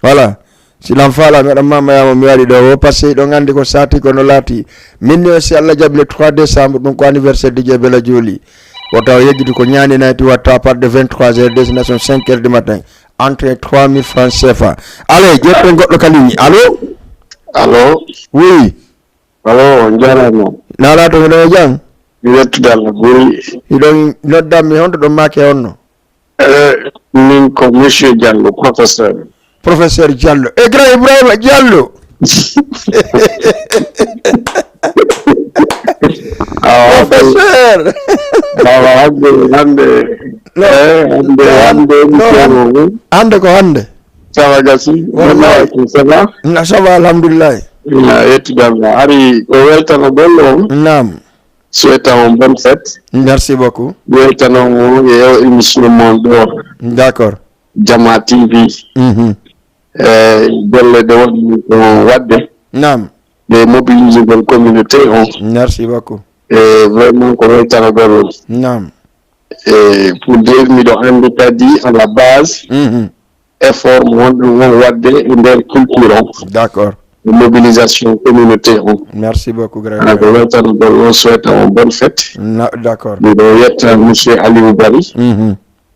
Voilà. Si lam faala mi waɗa Mama Ya mo mi waɗi ɗo o, parce que ɗon anndi ko saati ko no laati. Min ni o si Allah jaɓi le trois décembre, ɗum ko anniversaire D J Bella Joli. Wota o yeggiti ko ñaani nayti watta à partir de vingt-trois heures, destination cinq heures du matin. Entrée trois mille francs C F A. Allez, ƴetten goɗɗo ka ligne. Allô? Allô? Oui. Allo, on njaaraama. Naalaa to, miɗo e jam. Mi weltude Allah ɓuri. Hiɗon noddan mi, honto ɗon maake honno? Eh, min ko Monsieur Diallo, professeur. Professeur Diallo. E grand Ibrahima Diallo. Awa, professeur. Awa, hannde, hannde. No, eh, hannde, no, hannde, no, émission o. Hannde ko hannde. Ça va, Gassi? Wallahi. Ça va? Na, ça va, alhamdulillahi. Na yettude Allah. Ari ko weltanogol on. Naam. Souhaita on bonne fête. Merci beaucoup. Weltanon on e o émission mon ɗo. D'accord. Jama T V. Mhm. Eh, golle ɗe woni ko waɗde. Naam. Ɗe mobilisugol communauté on. Merci beaucoup. E vraiment ko weltanogol on. Naam. E pour dire, miɗo anndi kadi à la base, mhm, effort mo wonɗon on waɗde e nder culture on. D'accord. E mobilisation communauté on. Merci beaucoup, grand frère. Ko weltanogol on, souhaita on bonne fête. Na, d'accord. Miɗo yetta Monsieur Aliou Bari. Mhm.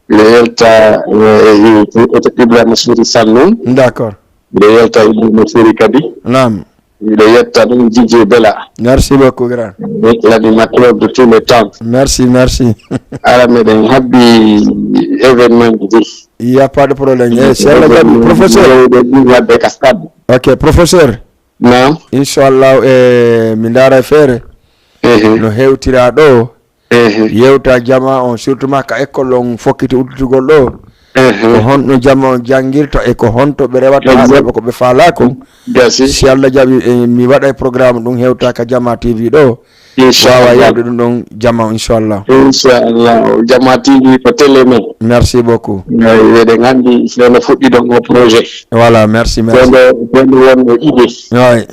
Miɗo yetta, eh, eh, Ibrahima Souri Sall noon. D'accord. Miɗo yetta Ibrahima Souri kadi. Naam. Miɗo yetta ɗum, Didier Bella. Merci beaucoup, grand. L'animateur de tous les temps. Merci, merci. Ara meɗen habbi événement ji. Il y a pas de problème. Eh, si Allah jaɓi, professeur. Wadde ka stade. Ok, professeur. Naam. Inchallah, eh, mi ndaara e feere. Ehe. No hewtira ɗo. Ehe. Yewta jama on, surtout ma ka école on fokkiti udditugol ɗo. Ehe. Ko honno jama on janngirta e ko honto ɓe rewata haa ɓe ko ɓe faalaa kon. Gasi. Si Allah jaɓi, eh, mi waɗa e programme ɗum hewta ka Jama T V ɗo. Wawa yewde ɗum ɗon jama, inchallah. Inchallah. Jama T V ko télé men. Merci beaucoup. Eyi, eɗen anndi so no fuɗɗi ɗon o projet. Voilà, merci, merci. Kono, kono wonno idée. Oui.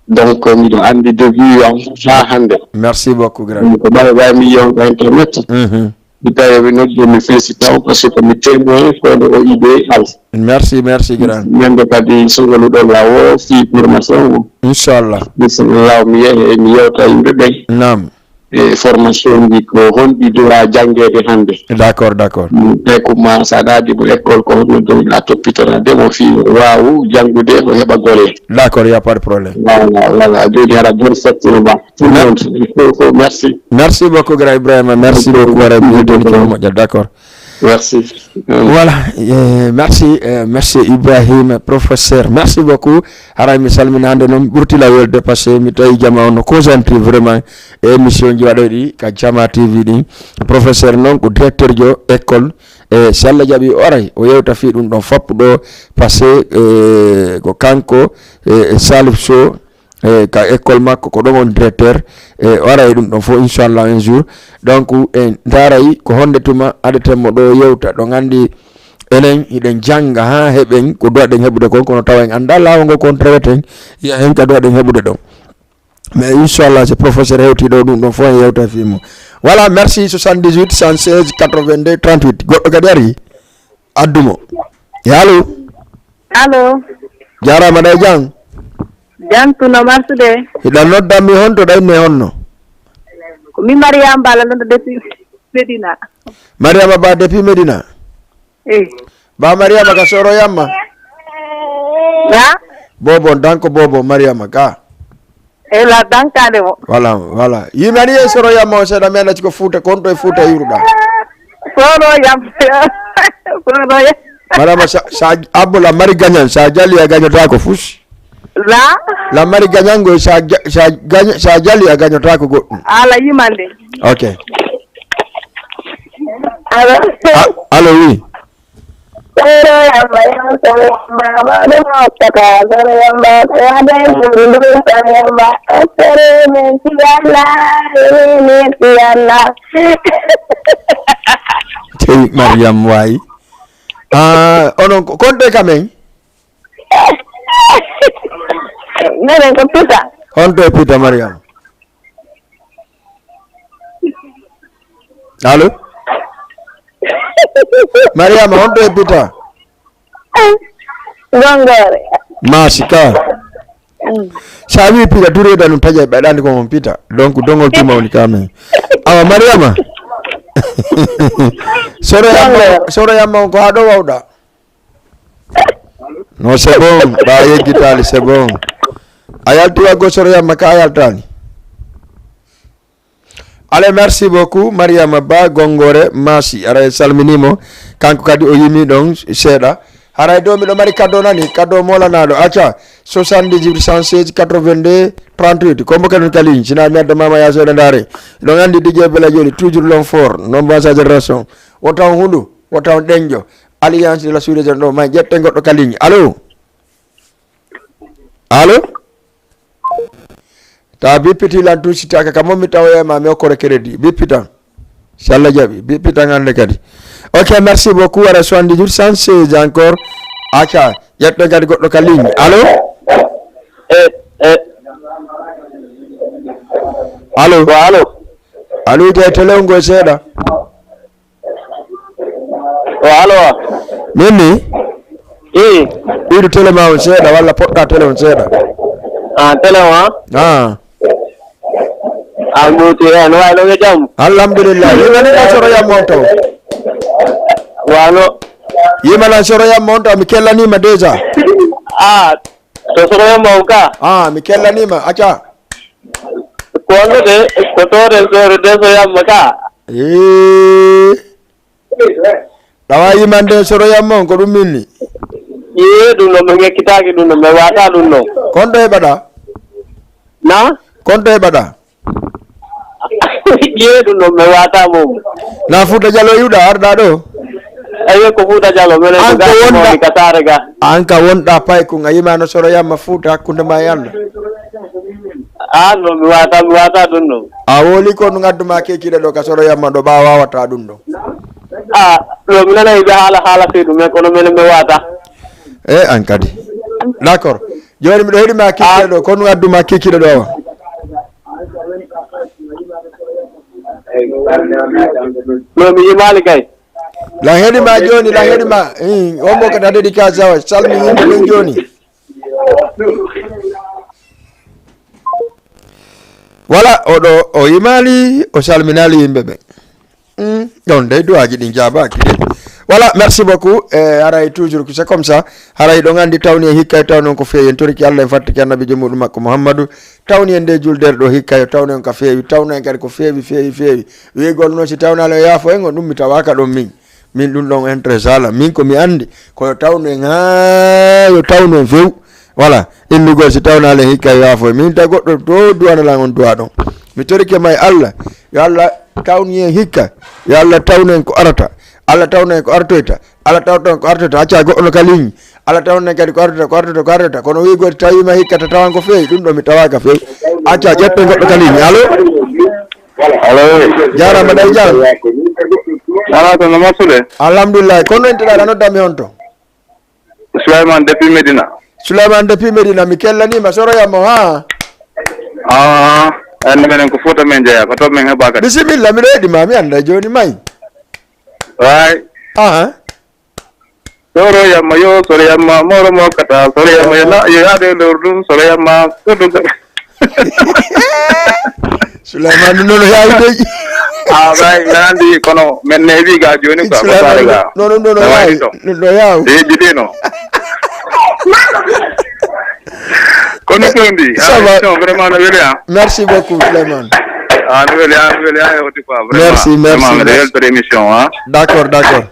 Donc, miɗo anndi début am haa hannde. Merci beaucoup, grand. Ko ɓay, ɓay mi yewta internet. Mhm. Mi tawi mi noddi, mi feesi taw, parce que mi témoin, kono o idée al. Merci, merci, grand. Mende kadi sogoluɗo lawo, fii formation o. Inchallah. Inchallah, mi yehe, mi yewta yimɓe ɓen. Naam. E formation ji ko honɗi droit janngeede hannde? D'accord, d'accord. Mm, e kuma saɗaji mo école ko honno droit toppitorade mo fii o waawu janngude, o heɓa golle. D'accord, y a pas de problème. Voilà, voilà. Jooni hara bonne fête no ba. Tout le monde. Il faut, faut, merci. Merci beaucoup, grand Ibrahima. Merci beaucoup, waɗa mi yettini ko moƴƴa. D'accord. Merci. Voilà, eh, merci, eh, monsieur Ibrahima, professeur. Merci beaucoup. Haray mi salmina hannde noon ɓurti lawol dépassé. Mi tawi jama on no concentré vraiment e émission ji waɗoyɗi ka Jama T V ɗi. Professeur noon ko directeur jo école. E si Allah jaɓi o aray, o yewta fii ɗum ɗon fappu ɗo passé, eh, ko kanko, eh, Salif Sow, eh, ka école makko, ko ɗon on directeur, eh, o ara e ɗum ɗon fof, inchallah, un jour. Donc, en ndaaray ko honde tuma adeten mo ɗo yewta, ɗon anndi enen hiɗen jannga haa heɓen ko duwaɗen heɓude kon, kono tawa en anndaa laawol ngol kon reweten, yiya hen ka duwaɗen heɓude ɗon. Mais inchallah, so professeur hewti ɗo, ɗum ɗon fof en yewta fii mum. Voilà, merci, soixante-dix-huit, cent seize, quatre-vingt-deux, trente-huit. Goɗɗo kadi ari, addu mo. E allo? Allo. Jaaraama, ɗa e jam? Jam tun no marsude. Hiɗa nodda mi honto ɗa inne honno? Ko mi Mariama Ba la nodda depuis Medina. Mariama Ba depuis Medina? Eh. Ba Mariama ka soro yamma? Na? Bobo, danko bobo Mariama ka. E la dankade mo. Voilà, voilà. Yimani e soro yamma o seeɗa mi annda ko Fuuta, kon to e Fuuta yuruɗa. Soro yam. Soro yam. Madame, sa, sa, abbo la mari gagnant, sa jali a gagnata ko fus. La? La mari gagnant go, sa, ja- sa, gagne- sa jali a gagnata ko goɗɗum. Ala yimande. Ok. Allo? Ah, allo, oui. Soro yamba, yamba, soro yamba, ma ɗum hokkata, soro yamba, ko yaade ɓuri ɗum, soro yamba, soro men si Allah, men si Allah. Tey Mariam wayi. Ah, onon ko, kon ɗe kamen? Menen ko Pita. Honto e Pita, Mariam? Allo? Mariama, honto e Pita? Gongoore. Maasi ka. Mm. Sa wi Pita, dureda ɗum taƴa ɓe ɗandi ko on Pita. Donc, dongol tuma woni ka men. Awa, Mariama. Soro yamma, soro yamma on ko haa ɗo wawɗa. Non, c'est bon. Ba yeggitaali, c'est bon. A yalti wa gosoro yamma ka a yaltaani. Allez, merci beaucoup, Mariama Ba Gongore Masi. Aray salminimo. Kanko kadi o yimi ɗon seeɗa. Haray ɗo miɗo mari cadeau nani, cadeau molanaaɗo. Acca, soixante-dix-huit, cent seize, quatre-vingt-deux, trente-huit. Kombo kadi on ka ligne. Sina mi adda mama ya seeɗa ndaare. Ɗon andi D J Bella Joli, toujours l'homme fort. Non, ba sa génération. Wota on hundu, wota on ɗenjo. Alliance de la sous-région ɗo, ma ƴetten goɗɗo ka ligne. Allo? Allo? Ta bippiti lan tusitaka ka mommi tawoya ma mi okkore crédit. Bippitan. Si Allah jaɓi. Bippitan hannde kadi. Ok, merci beaucoup. Wara soixante-dix-huit, cent seize encore. Acca, ƴetten kadi goɗɗo ka ligne. Allo? Eh, eh. Allo? Ko allo? Allo, jey télé on ngoy seeɗa. O allo. Min ni? I. Ɓeydu télé ma on seeɗa walla poɗɗa télé on seeɗa. Ah, télé o, ah? Ah. Ah, mbuti, eh, no wayi, no jam? Alhamdulillah. Yimani na soro yam on taw. Wano. Yimana soro yam on taw, mi kellanima déjà. Ah, to soro yam on ka? Ah, mi kellanima, acca. Ko wonno de, ko tooren soore de so yamma ka. Ee. Ɗawa yimande soro yamma on, ko ɗum min ni? Ee, ɗum ɗo mi ŋekkitaaki ɗum ɗo, mi waata ɗum ɗo. Kon ɗo heɓaɗa? Na? Kon ɗo heɓaɗa? Ƴeewi ɗum ɗon, mi waata mum. Na Fuuta Jalo iwɗa arɗa ɗo? Eyo, ko Fuuta Jalo, minen ko An ko wonɗa- mawni ka saare ga. An ka wonɗa pay kun, a yima no Soro Yamma Fuuta hakkunde ma e Allah. Ah, non, mi waata, mi waata ɗum ɗon. A woli ko ɗum addu ma kekiɗe ɗo ka Soro Yamma ɗo ɓa wawata ɗum ɗo. Ah, ɗo mi nana yiɓe haala, haala fii ɗum, mais kono minen mi waata. E an kadi. D'accord. Jooni miɗo heɗi ma kekiɗe ɗo, ko ɗum addu ma kekiɗe ɗo awa? No, mi yimaali kay. Lan heɗi ma jooni, lan heɗi ma. Ii, on mo kadi a dédicace awa, salmi yimɓe ɓen jooni. Voilà, oɗo, o yimaali, o salminaali yimɓe ɓen. Mm, ɗon dey duwaaji ɗin jaabaaki de. Voilà, merci beaucoup. E, haray toujours ko c'est comme ça. Haray ɗon anndi tawni en hikka e tawni on ko feewi. En toriki Allah, en fattiki annabiijo muɗum makko Muhammadu. Tawni en nde juldere ɗo hikka yo tawni on ka feewi. Tawno en kadi ko feewi, feewi, feewi. Wi'egol noon si tawnaali o yaafo en, on ɗum mi tawaaka ɗon min. Min ɗum ɗon intéresse ala. Min ko mi anndi ko yo tawno en haa yo tawno en few. Voilà, innugol si tawnaali hikka yaafoy. Min ta goɗɗo to duwana lan on duwa ɗon. Mi torike ma e Allah, yo Allah tawni en hikka, yo Allah tawnu en ko arata. Allah tawnu en ko artoyta. Allah tawnu en ko artoyta. Acca goɗɗo no ka ligne. Allah tawnu en kadi ko artoyta, ko artoyta, ko artoyta. Kono wi goɗɗo tawima hikka ta tawan ko fewi, ɗum ɗo mi tawaka fewi. Acca ƴetten goɗɗo ka ligne. Allo? Allo? Jarama, ɗay jam. Ala to no masude? Alhamdulillah. Kono en teɗaɗa noddami honto? Souleymane depuis Medina. Souleymane depuis Medina, mi kellanima Soro Yamma, ha? Ah, ande menen ko Fouta men jeeya, ko toon men heɓa kadi. Bisimilla, miɗo heɗi ma, mi anda joni may. Way. Aha. Soro Yamma yo, Soro Yamma moro mo kata, Soro Yamma yo na, yo yaade lor ɗum, Soro Yamma, Soro Yamma. Souleymane, ɗum noon o yaawi dey. Ah, bay, mbeɗa anndi kono men ne heɓi ga jooni quoi, ko Souleymane, saare ga. Non, non, non, o yaawi. Ɗum ɗo yaaw. Ɓe heɓɓitino. Kono fewndi. Ça va. Ah, émission vraiment no weli, ah. Merci beaucoup, Souleymane. Ah, no weli, ah, no weli, ah, e hoti quoi, vraiment. Merci, merci, merci. Vraiment, mbeɗa weltori émission, ah. D'accord, d'accord.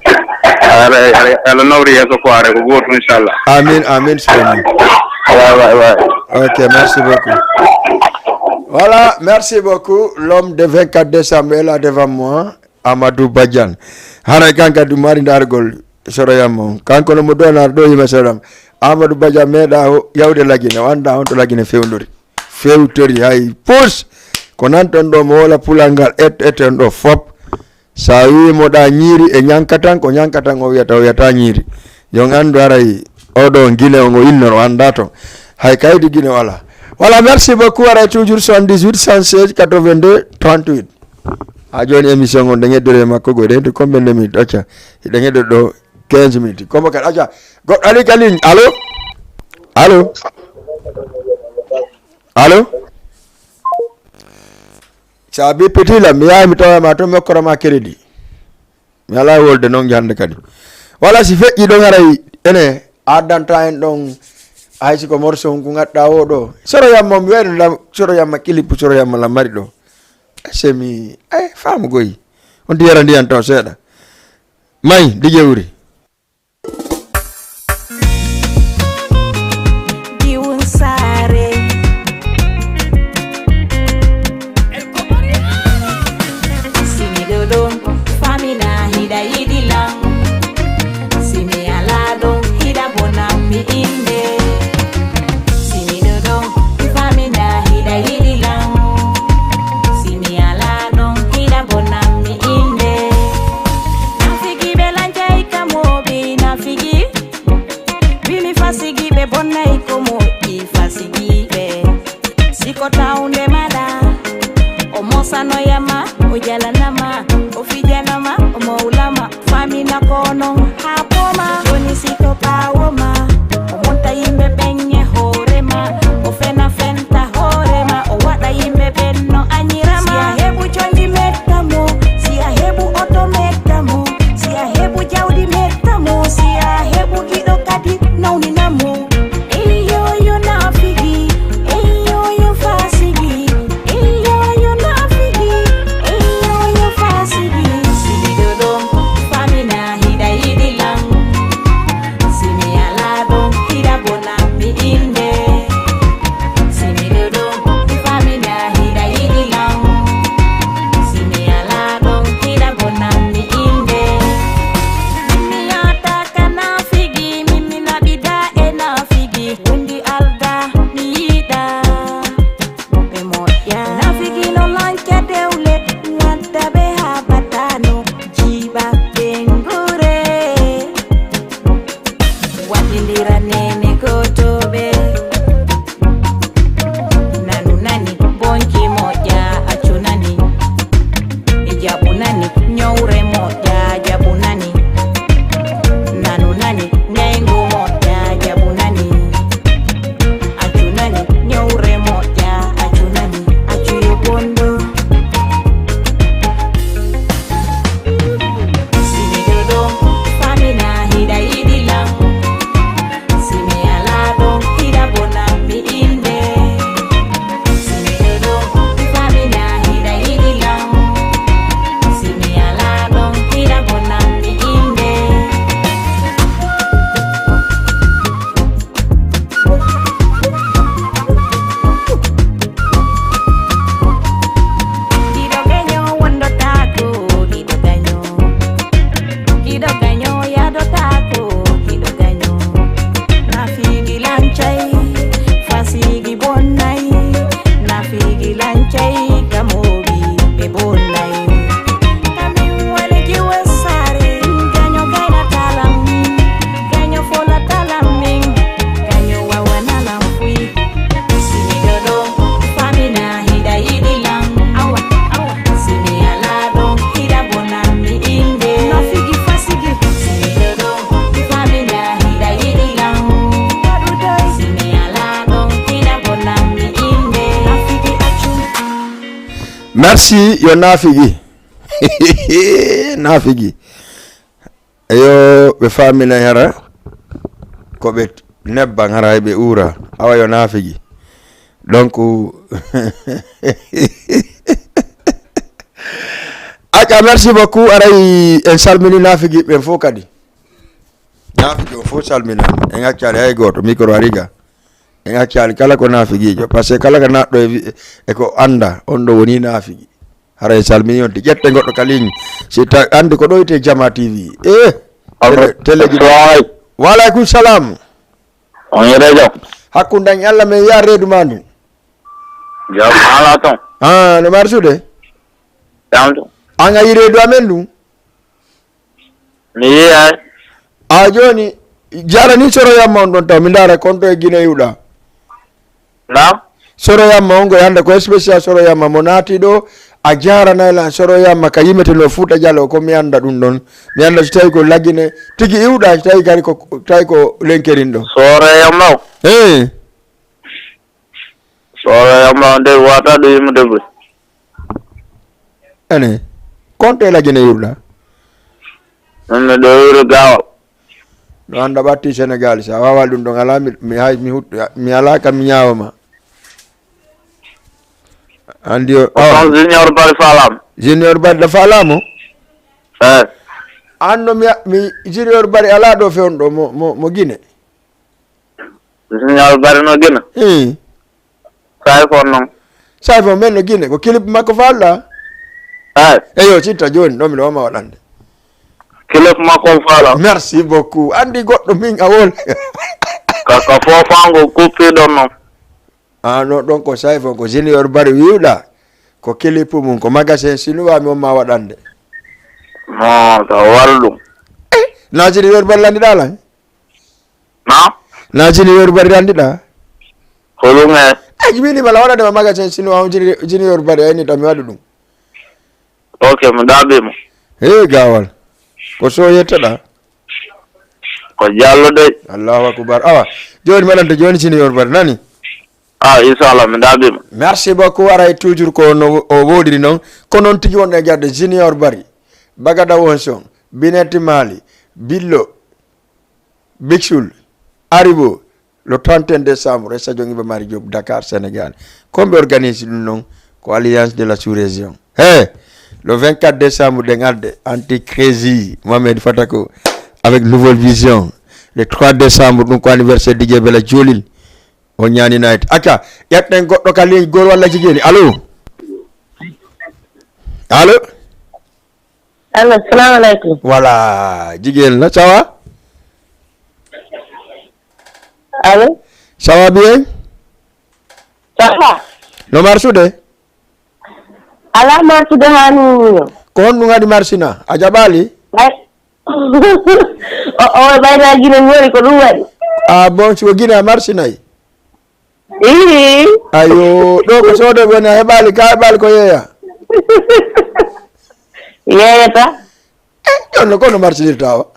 Ala, ala, ala nawri yeeso ko are ko gootum, inchallah. Amin, amin, Souleymane. Waay, waay, waay. Ok, merci beaucoup. Voilà, merci beaucoup. L'homme de vingt-quatre décembre est là devant moi, Amadou Badiane. Haray kanka du mari dargol Soro Yamma on. Kanko no mo donar ɗo yima Soro Yamma. Amadou Badiane meeɗa o yawde Lagine. O anda on to Lagine fewndori. Fewtori hay pus. Ko nan ton ɗo mo wola pulal ngal et, et on ɗo fop. Sa wi moɗa ñiiri e ñankatan, ko ñankatan o wiyata, o wiyata ñiiri. Yo on anndu haray oɗo Gine on o innoro, o annda to. Hay kaydi Gine o ala. Voilà, merci beaucoup. Haray toujours soixante-dix-huit, cent seize, quatre-vingt-deux, trente-huit. Ha joni émission on, ɗe ngeddore makko go, ɗe to combien de minutes? Acca, hiɗe ngeddo ɗo quinze minutes. Komo kadi, acca, goɗɗo ali ka ligne. Allo? Allo? Allo? Sa bippiti lam, mi yahay mi tawa ma to, mi okkora ma crédit. Mi ala wolde noon hannde kadi. Wala si feƴƴi ɗon haray ene addanta en ɗon hay si ko morso on ko ngadda o ɗo. Soro Yamma mi wayno lam, Soro Yamma kilipu, Soro Yamma lam mari ɗo. Semi, ay, faamu goyi. On ti yara ndiyan to seeɗa. May, dige wuri. Diwun saare. Simi dodo, famina hida yidi lan. Simi alado, hida bonam mi inde. Simi dodo, famina hida yidi lan. Simi alado, hida bonam mi inde. Nafigi belanjai kamobi nafigi. Bimi fasigi ɓe bonnay ko moƴƴi fasigiɓe. Siko tawnde maɗa, o mosanoyama, o jalanama, o fijanama, o mawlama, famina ko non ha poma. Joni siko ɓawo ma, o monta yimɓe ɓen e hoore ma, o fena fenta hoore ma, o waɗa yimɓe ɓen no anyirama. Si a heɓu condi metta mo, si a heɓu oto metta mo, si a heɓu jawdi metta mo, si a heɓu giɗo kadi nawnina mo. Eyo yo nafigi, eyo yo fasigi, eyo yo nafigi, eyo yo fasigi. Sigi dodo, famina hida yidi. Merci, yo naafigi. Naafigi. Eyo, ɓe faaminay hara ko ɓe nebban hara hay ɓe uura. Awa yo naafigi. Donc, aka, merci beaucoup. Aray en salmini naafigi ɓen fof kadi. Naafigi o fof salminaama. En accaali hay gooto. Micro ariga. En accaali kala ko naafigiijo. Parce que kala ko naatɗo e wi-, e ko annda, on ɗo woni naafigi. Hara en salmini on, ti ƴette goɗɗo ka ligne. Si ta-, anndi ko ɗo wiyetee Jama T V. Eh, allo. Télé, téléji ɗi. Assalamu aleykum. Wa aleykum salam. On yere jam? Hakkunde an e Allah, men yaha reedu maa ndun. Jam alaa ton? Ah, no marsude? Jam to. An a yi reedu amen ndun? Mi yiyay. A jooni, jarani soroyamma on ɗon taw, mi ndaara konto e Gine iwɗa. Naam? Soroyamma on, ko yande ko spécial soroyamma mo naati ɗo, a jaranay lan soroyamma ka yimete no Fuuta Jalo, ko mi anda ɗum ɗon. Mi anda so tawi ko Lagine tigi iwɗa, so tawi kadi ko, tawi ko lenkerinɗo. Soroyamma o? Eh. Soroyamma o nde wata ɗo yimude ɓuri. Ene, konto e Lagine iwɗa? Min mi ɗo wuro Gawal. Ɗo anda ɓatti Sénégal, sa wawa ɗum ɗon ala mi, mi hay, mi hut-, mi ala kam mi ñaawama. Andi o, ko awa. Ton Junior Bari Falam. Junior Bari da Falamo? Eh. An no mi, mi Junior Bari ala ɗo fewndo mo, mo, mo Gine. Junior Bari no Gine. Eh. Saifon non. Saifon men no Gine, ko clip makko falɗa? Ay. Eyo, citta jooni, ɗo miɗo wama waɗande. Clip makko fala. Merci beaucoup. Andi goɗɗo min a wol. Kaka fofango kuppi ɗon non. Ah, no, ɗon ko Saifon, ko Junior Bari wiwɗa. Ko clip mum, ko magasin chinois mi on ma waɗande. No, ta wal ɗum. Eh, na Junior Bari landiɗa lan? Na? Na Junior Bari landiɗa? Holunge? Ay, mi ni mala waɗande ma magasin chinois on Juni-, Junior Bari, ay ni tan mi waɗu ɗum. Ok, mi ɗaɓi mo. He, gawal. Ko so yettoɗa? Ko Jallo dey. Allahu akbar. Awa, jooni mi waɗante jooni Junior Bari, nani? Ah, inchallah, mi ɗaɓi mo. Merci beaucoup, aray toujours ko no o woodiri noon. Ko noon tigi wonɗen gadde Junior Bari, Bagada Wonson, Binetti Mali, Billo, Big Soul, Aribo, le trente et un décembre, e Stadion Iba Mar Diop, Dakar, Sénégal. Ko ɓe organise ɗum noon, ko Alliance de la Sous-Région. He, le vingt-quatre décembre, ɗen adde, Anti Crazy, Mohamed Fatako, avec Nouvelle Vision. Le trois décembre, ɗum ko anniversaire D J Bella Jolil. O ñaani night. Acca, ƴetten goɗɗo ka ligne, goor walla jigéen. Allo? Allo? Allo, salamu aleykum. Voilà, jigéen la, ça va? Allo? Ça va bien? Ça va? No marsude? Ala marsude haa ni. Ko honɗum haɗi marsina? A jaɓaali? Ay. O, o, ɓayna Gine mi woni, ko ɗum waɗi. Ah, bon, si ko Gine a marsinay? Ii. Ayo, ɗo ko soodo woni, a heɓaali, ka heɓaali ko yeeya? Yeeyata. Eh, jooni no kono marsinirta o?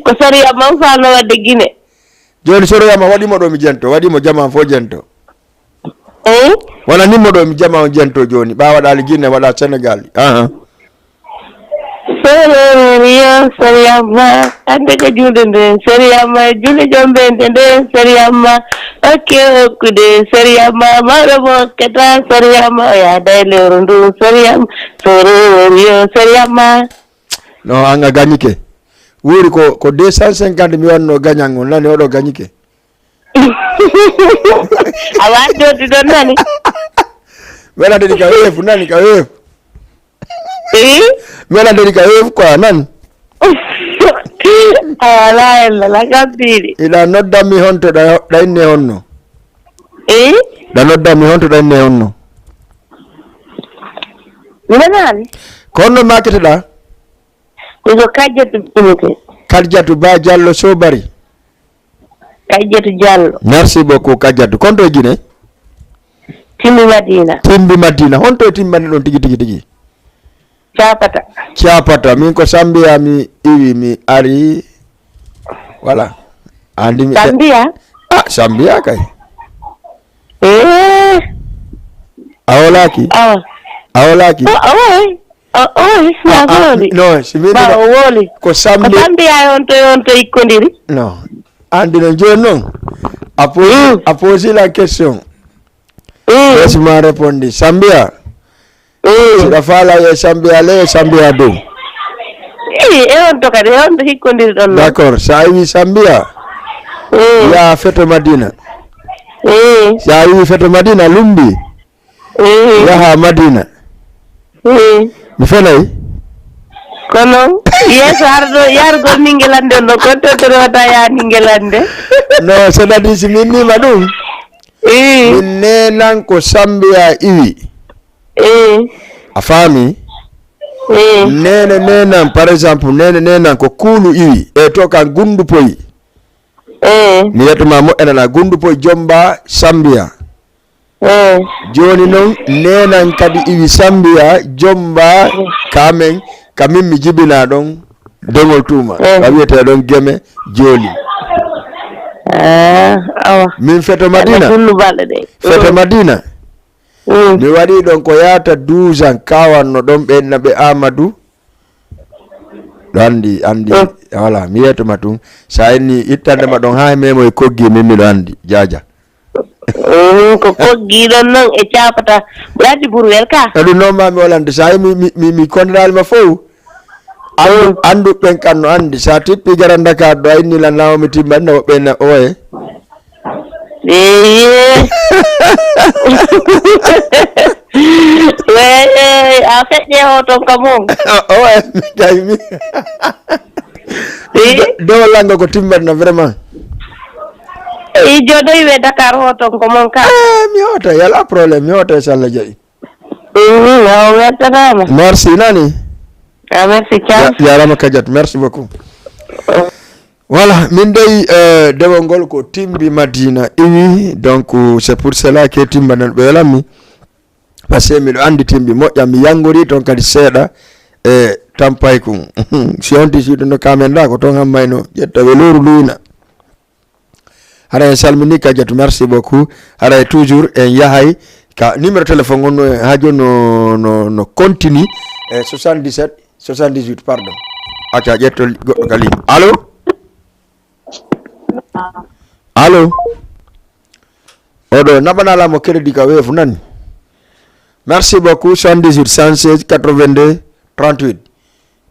Ko sariya man faano wadde Gine. Jooni soroyama waɗi mo ɗo mi jento, waɗi mo jaman fof jento. Eh? Wala nimmo ɗo mi jama on jento jooni. Ɓa waɗali Gine, waɗa Senegal. Aha. Sororiyo, soriyamma, hande ko julde nde, soriyamma, julde jombente nde, soriyamma, okke okkude, soriyamma, mawɗo mo okkata, soriyamma, o yaada e lewru ndu, soriyamma, sororiyo, soriyamma. No, an a gañike. Wuuri ko, ko deux cent cinquante mi wanno gañan on, nani oɗo gañike. A waɗi ɗo ɗiɗon nani? Mi waɗa ɗiɗi ka weefu, nani ka weefu. Eh? Mi waɗa ɗiɗi ka weefu quoi, nani? A wala ella, la gabbiɗi. Iɗa nodda mi honto ɗa, ɗa inne honno? Eh? Ɗa nodda mi honto ɗa inne honno? Mbeɗa nani? Ko honno makete ɗa? Miɗo Kajjatu Binete. Kajjatu Ba Jallo Sobari. Kajjatu Jallo. Merci beaucoup, Kajjatu. Konto e Gine? Timbi Madina. Timbi Madina. Honto e Timbi Madina ɗon tigi, tigi, tigi? Capata. Capata. Min ko Sambiya mi iwi, mi ari. Voilà. Andi mi Sambiya? Ah, Sambiya kay. Eh. A wolaaki? Awa. A wolaaki? O, o woy. O, o woy, ma a, a, woli. Non, si mi ba o woli. Ko Sambi. Ko Sambi ay on to, on to ikkodiri. Non. Andi non jooni non. A posi, mm, a posi la question. Mm. Laisse-moi répondre. Sambia. Mm. Siɗa faala e Sambia le, Sambia dow. Eh, e on to kadi, e on to hikkondirɗon non. D'accord. Sa iwi Sambia, mm, yaa feto Madina. Mm. Sa iwi feto Madina, lumbi. Mm. Yaha Madina. Mm. Mi felay? Kono, yeeso har ɗo, yargol Ningelande on ɗo, kon to to wata yaa Ningelande. Non, c'est-à-dire, si min nima ɗum, mm, min nenan ko Sambiya iwi. Mm. A faami? Mm. Nene nenan, par exemple, nene nenan ko Kuulu iwi. E to kan Gundupoyi. Mm. Mi yetuma moƴƴanana Gundupoyi Jomba Sambiya. Mm. Jooni noon, nenan kadi iwi Sambiya, Jomba, mm, ka amen, ka min mi jibina ɗon, Dogol Tuuma, mm, ka wiyetee ɗon Geme Jooli. Ah, awa. Min feto Madina. Ana jullu balɗe ɗe. Feto, mm, Madina. Mm. Mi waɗi ɗon ko yaata douze ans, kawanno ɗon ɓe inna ɓe Amadou. Ɗo anndi, anndi, mm, voilà, mi yeetoma tun. Sa inni ittande ma ɗon haa e memo e koggi, min miɗo anndi, jaaja. Mm, ko koggi ɗon non e caapata. Ɓurati burwel ka. E ɗum noon ma mi wolande. Sa yi mi, mi, mi, mi kondaali ma fow. Anndu, mm, anndu ɓen kan no anndi. Sa tippi gara Dakar ɗo, a inni lan nawo mi timma, na woɓɓe na oye. Eeye. Wey, a feƴƴe hoton ka mon. Oye, mi kay mi. Eh? Do, do langa ko timmatna vraiment. I jodoy we Dakar hoton ko mon ka. Eh, mi hota, yala problème, mi hota, inshallah, jaɓi. Mhm, awa, weltanama. Merci, nani? Ah, merci, ciao. Ya-, yarama Kadiat, merci beaucoup. Voilà, min dey, euh, dewol ngol ko timbi Madina iwi, donc c'est pour cela que timba nan ɓe welanmi. Parce que miɗo anndi timbi moƴƴa, mi yanngori toon kadi seeɗa e Tampay kun. Si on tigi ɗum no kamen da, ko toon hammayno ƴetta welooru luyna. Hara en salmini Kadiatou, merci beaucoup. Hara e toujours en yahay ka numéro téléphone on, no, ha jooni no, no, no continue e soixante-dix-sept, soixante-dix-huit, pardon. Acca, ƴetto goɗɗo ka ligne. Allô? Allô? Oɗo naɓanala mo crédit ka weefu nani. Merci beaucoup, soixante-dix-huit, cent seize, quatre-vingt-deux, trente-huit.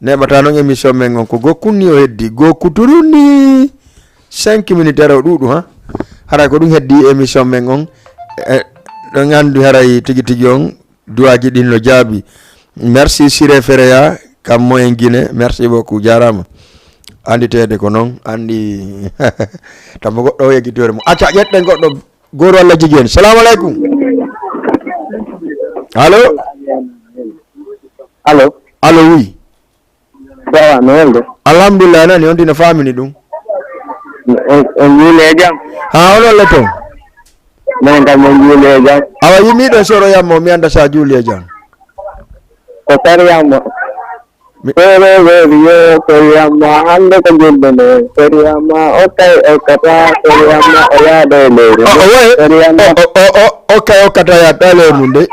Neɓata noon émission men on ko gokkunni o heddi, gokku turunni cinq minutes ara o ɗuuɗu, ha? Haray ko ɗum heddi émission men on. E, ɗon anndi haray tigi tigi on duwaaji ɗin no jaabi. Merci Siré Ferreira, kam mo en Guinée. Merci beaucoup, jaaraama. Annditeede ko noon, anndi tambo goɗɗo o yeggitoore mo. Acca, ƴetten goɗɗo. Goor walla jigéen? Salamu aleykum. Allo? Allo? Allo, oui. Sawa, no wonde? Alhamdulillah, nani on dina famini ɗum. On, on juuli e jam? Ha, on olle toon? Minen kam, min juuli e jam. Awa, yimiɗo soro yammo, mi anda sa juuli e jam. Ko sari yammo. Mi- Sere weri yo, sori yamma, hande ko julde nde. Sori yamma, okkay, okkata, sori yamma, o yaada e leydi. O, o, woy. Sori yamma. O, o, o, o, okkay, okkata, yaada e leydi mum de.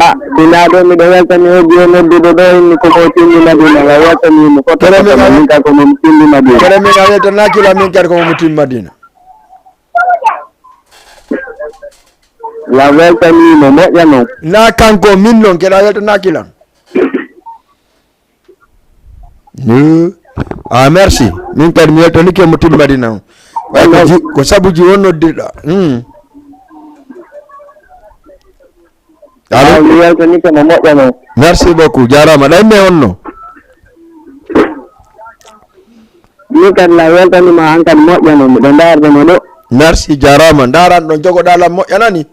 Ah, sinaa ɗo miɗo weltani heddi e nodduɗo ɗo inni ko mo timmi Madina, nga weltani mo foto. Kere min foto a- min ka ko mo timmi Madina. Kere min a weltanaaki la min kadi ko mo timmi Madina. La weltani mo moƴƴa non. Na kanko min non keɗa weltanaaki lan. Eh. Ah, merci. Min kadi mi weltanike mo timmi Madina on. Way ko ji-, ko sabuji on noddirɗa. Hmm. Allo? Ah, mi weltanike mo moƴƴa non. Merci beaucoup. Jaaraama. Ɗa imme honno? Min kadi la weltanima an kadi moƴƴa non. Miɗo ndaarde mo ɗo. Merci, jaaraama. Ndaaran ɗon jogoɗaa lan moƴƴa nani?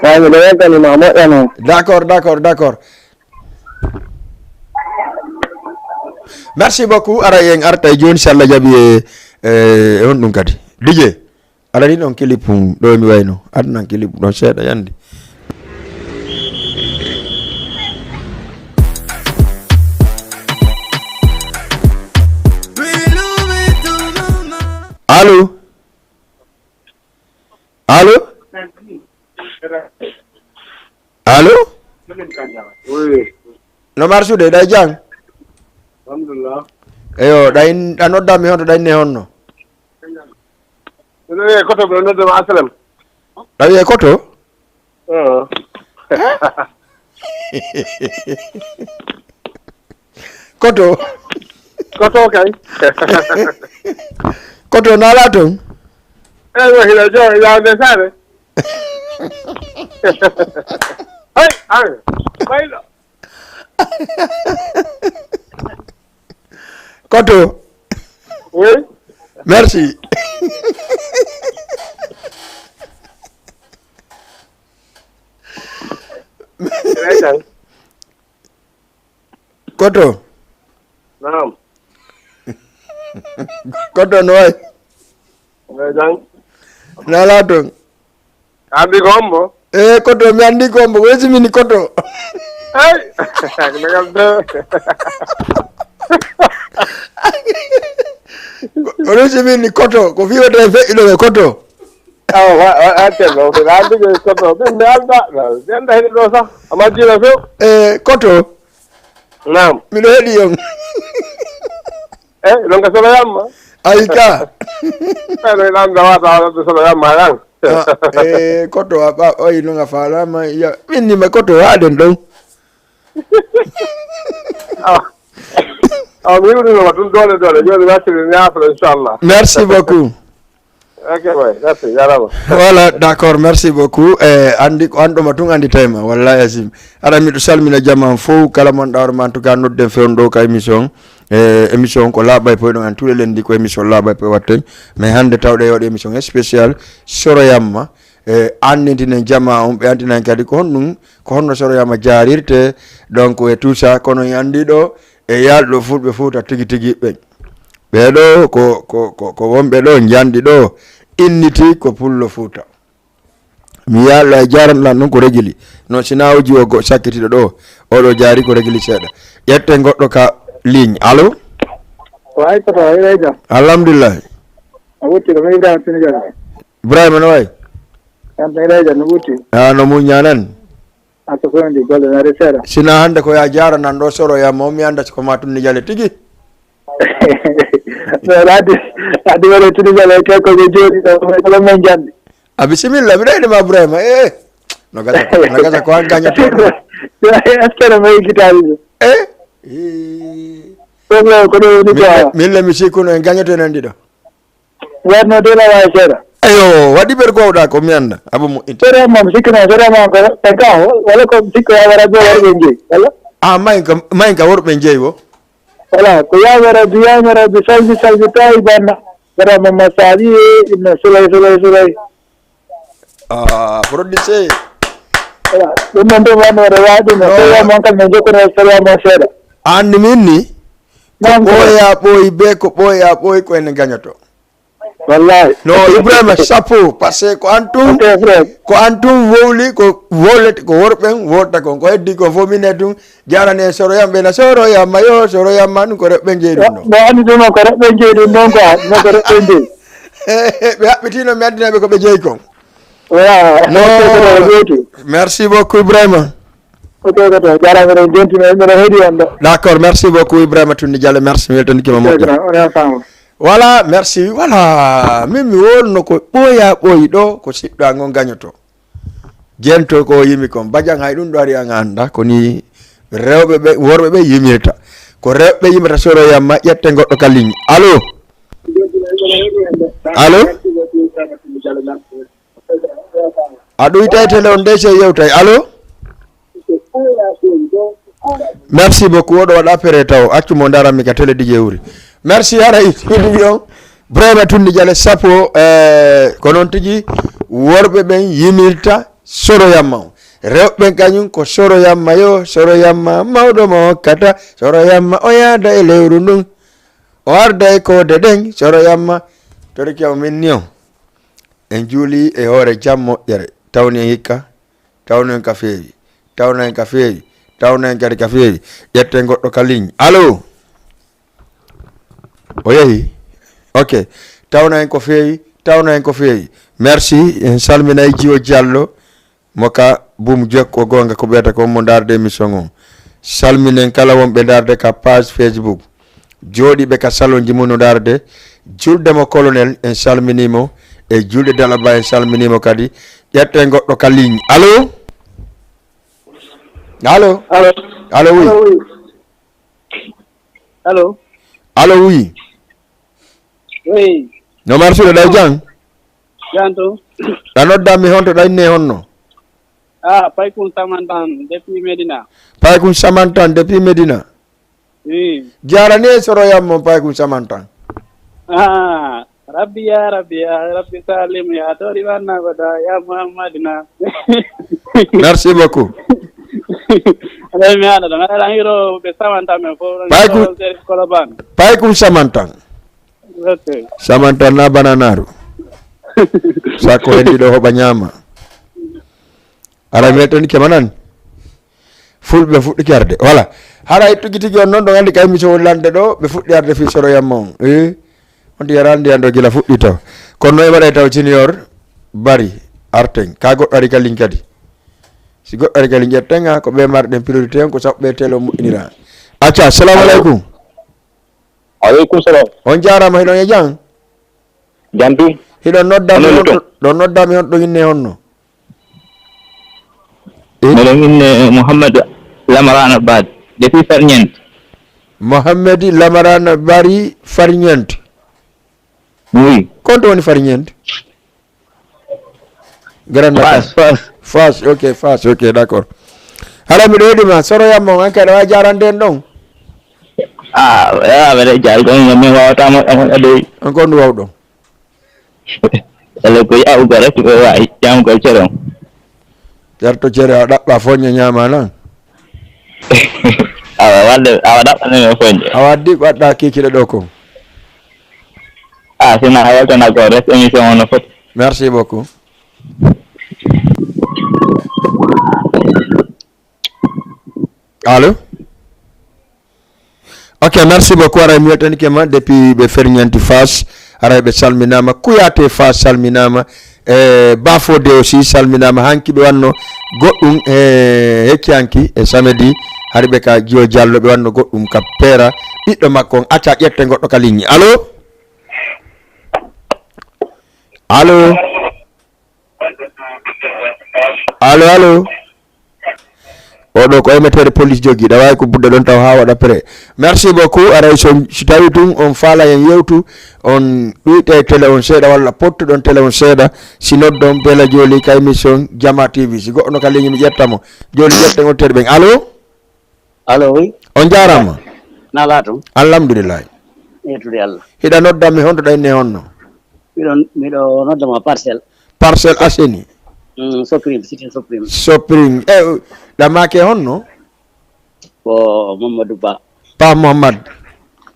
Tawi miɗo weltani ma moƴƴa noon. D'accord, d'accord, d'accord. Merci beaucoup. Ara en arta e jooni, si Allah jaɓi e, e, e on ɗum kadi. D J, ala ni noon clip mum ɗo mi wayno. Adnan clip ɗon seeɗa yande. Allô? Allo? Oui. No marsude, ɗay jang? Alhamdulillah. Eyo, ɗay a nodda mi honto ɗay ne honno? Miɗo wiye koto ɓe nodde ma asalem. Ɗay e koto? Oh. Koto? Koto kay. Koto nala ton? Eywa hila jo yawde sare. Hay ay. Baylo. Koto? Oui. Merci. Reytan. Koto? Naam. Koto no way? Reytan. Nala ton? Andi ko hombo? E koto mi andi ko hombo, ko simini koto? Ay. Nagal de. Ko ɗum simini koto, ko fiwete feƴƴuɗo e koto? Awa atenno ɓe andi ko koto ɓe nde alda ɓe anda hede ɗo sah ama jira few. E koto? Naam. Miɗo heɗi on. E ɗon ka solo yamma. Ayi ka? Ɓeɗo ina anda wata wata solo yamma yan. E koto a ɓa oyi noon a faalama ya ɓinnima koto haɗen ɗon. Awa mi yiwninoma ɗum doole doole joni wasiri ñaafro inchallah. Merci beaucoup. Ok way merci jarama. Voilà, d'accord, merci beaucoup. E andi ko anɗoma tun andi tayma wallahi asim. Ara miɗo salmina jama fof kala mon ɗawrema en tout cas nodden fewndo ɗo ka émission. E émission ko laaɓa e poy ɗon en tuuɗe lendi ko émission laaɓa e poy watten. Mais hannde tawɗe yoɗe émission spécial soroyamma. E anndintinen jamaa on ɓe anndinani kadi ko honɗum ko honno soroyamma jaarirte. Donc e tout ça kono en anndi ɗo e yalɗo fulɓe fuuta tigi tigi ɓen. Ɓeeɗo ko ko ko ko wonɓe ɗo njanɗi ɗo inniti ko pullo fuuta. Mi yaalɗo e jaranɗo lan ɗum ko regili. No sinawuji o go sakkitiɗo ɗo oɗo jaari ko regili seeɗa. Ƴetten goɗɗo ka ligne. Allo? Ko ay koto ay reyja. Alhamdulillah. A wutti ko mi Ibrahima Sini Jalo. Ibrahima no way? An ay reyja no wutti. A no muññanan? A ko sondi golle na resera. Sina hannde ko ya jaranan ɗo soroyamma o mi annda ko ma tunni jale tigi. No adi adi wala tunni jale ke ko be jodi do ko men jandi. A bisimilla miɗo yiɗi ma Ibrahima e no gasa no gasa ko an gañoto. Askere mo yigitaali ɗum. E Ɗum ko ɗo woni ko awa. Min le mi sikkuno en gañoto enen ɗiɗo. Wonno de lawa e seeɗa. Eyo waɗi ɓer gowɗa ko mi annda abo moƴƴinta. Seeɗa mam sikkino seeɗa mam ko ɓe ka wala ko sikko yawara be worɓe jeyi wala. A mayin ka mayin ka worɓe jeyi wo. Voilà ko yawara bi yawara bi salbi salbi tawi banna. Seeɗa mam ma sali inno sulay sulay sulay. Ah, produit C. Ɗum noon ɗum wano rewaɗi no tawi mon kam no jokkono salamu seeɗa. Anndi min ni ko ɓooya ɓooyi be ko ɓooya ɓooyi ko ene gañoto. Wallahi. No Ibrahima chapeau parce que ko an tum ko an tum wowli ko wolete ko worɓen wotta kon ko heddi ko fof mine tum jarane soroyam ɓena soroyamma yo soroyamma ɗum ko reɓɓe jeyi ɗum ɗo. Mo anndi ɗum noon ko reɓɓe jeyi ɗum ɗon quoi no ko reɓɓe jeyi. Ɓe haɓɓitino mi addinaɓe ko ɓe jeyi kon. Voilà. No. Merci beaucoup Ibrahima. Ok ko to jarama eɗen jenti men mbiɗa heeɗi on ɗo. D'accord, merci beaucoup Ibrahima Tunni Diallo, merci mi weltanike ma moƴƴa. Voilà, merci. Voilà, min mi wolno ko ɓooya ɓooyi ɗo ko siɗɗa ngon gañoto. Jento ko yimi kon bajan hay ɗum ɗo ari an anda ko ni rewɓe ɓe worɓe ɓe yimirta. Ko rewɓe yimata soroyamma ƴette goɗɗo ka ligne. Allo? Allo? A ɗuytay télé on de sey yewtay allo. Merci beaucoup oɗo waɗa pere taw accu mo daranmi ka télé dije wuri. Merci haray studio on. Brema tunde jale sappo. Eh, ko noon tigi worɓe ɓen yimirta soroyamma on. Rewɓe ɓen kañum ko soroyamma yo soroyamma mawɗo mo hokkata soroyamma o yaada e lewru ndun. O arda e koode ɗen soroyamma. Toriki o minni on. En juuli e hoore jam moƴƴere tawni en hikka. Tawno en ka feewi. Tawno en ka feewi. Tawno en kadi ka feewi. Ƴetten goɗɗo ka ligne allo. O yehi. Ok. Tawno en ko feewi. Tawno en ko feewi. Merci. En salminay jiwo diallo. Mo ka buum jokko goonga ko ɓeyata ko mo ndaarde émission o. Salminen kala wonɓe ndaarde ka page Facebook. Jooɗiiɓe ka salonji mum no ndaarde. Julde mo colonel en salminii mo. E julde Dalaba en salminii mo kadi. Ƴetten goɗɗo ka ligne. Allo? Allo? Allo? Allo, oui. Allo, oui. Allo? Allo, oui. Oui. No marsuɗo ɗay jang? Jang to. Ɗa nodda mi honto ɗa inne honno? Ah, Paykun Samantan depuis Medina. Paykun Samantan depuis Medina. Oui. Jarani e soro yam mon Paykun Samantan. Ah, Rabbi ya Rabbi ya Rabbi Salim ya tori banna bada ya Muhammadina. Merci beaucoup. Ala mi ala da ala hiro be Samantan men fo. Paykun Koloban. Paykun Samantan. Ok. Samantan na bananaru. Sako hendi ɗo hoɓa ñaama. Ara mi weltani kema nan. Fulɓe fuɗɗi arde. Voilà. Hara ittuki tigi on noon ɗo anndi kay mi so lande ɗo ɓe fuɗɗi arde fii soro yamma on. Eh. On ti yarande ando gila fuɗɗi taw. Kono no e waɗay taw junior bari arten. Ka goɗɗo ari kalin kadi. Si goɗɗo ari kalin ƴetten ha ko ɓe marɗen priorité on ko sabu ɓe telo moƴƴinira. Acca, assalamu alaikum. Aleykum salam. On jaaraama, hiɗon e jam? Jam tun. Hiɗon nodda mi honto, ɗon nodda mi honto inne honno? Eh? Miɗon inne Mouhammad Lamarana Bad, depuis Farñent. Mohamed Lamarana Bari Farñent. Oui. Konto woni Farñent? Grand Dakar. Fas, Fas. Fas, ok, Fas, ok, d'accord. Hala miɗo heɗi ma, soro yamma on, an kadi a jarande en ɗon. Ah, ya, ɓe de jargol ngam min wawata mo, mo ɗaɗoy. An kon wawɗo. Ele ko yaw ko rek ɓe wawi, jam ko ceron. Jarto cere a ɗaɓɓa foññe ñama nan. Awa, wadde, awa ɗaɓɓa ne foññe. A waddi waɗɗa kikiɗe ɗo ko. Ah, sina a weltana ko rek émission on no foti. Merci beaucoup. Allo? Ok, merci beaucoup. Aray mi weltanike ma depuis ɓe ferñanti Fas. Aray ɓe salminama. Kuyate Fas salminama. E Bafode aussi salminama. Hanki ɓe wanno goɗɗum e hecci hanki e samedi. Hari ɓe ka Jiyo Diallo ɓe wanno goɗɗum ka Pera. Ɓiɗɗo makko on acca ƴette goɗɗo ka ligne. Allo? Allo? Allo, allo. Oɗo ko émetteur police jogii, ɗa waawi ko budda ɗon taw haa waɗa prêt. Merci beaucoup. Aray so, si tawi tun on faala en yewtu, on ɗuyɗe télé on seeɗa walla pottuɗon télé on seeɗa, si noddon Bela Joli ka émission Jama T V. Si goɗɗo no ka ligne mi ƴetta mo. Joli ƴetten on terɓen. Allo? Allo, oui. On jaaraama. Nalaa toon. Alhamdulillahi. Yeetude Allah. Hiɗa nodda mi honto ɗa inne honno? Miɗo, miɗo nodda ma Parcelles. Parcelles Assainies. Mm, Soprim, cité Soprim. Soprim. E, ɗa maake honno? Ko Mamadou Ba. Pa Mohammad.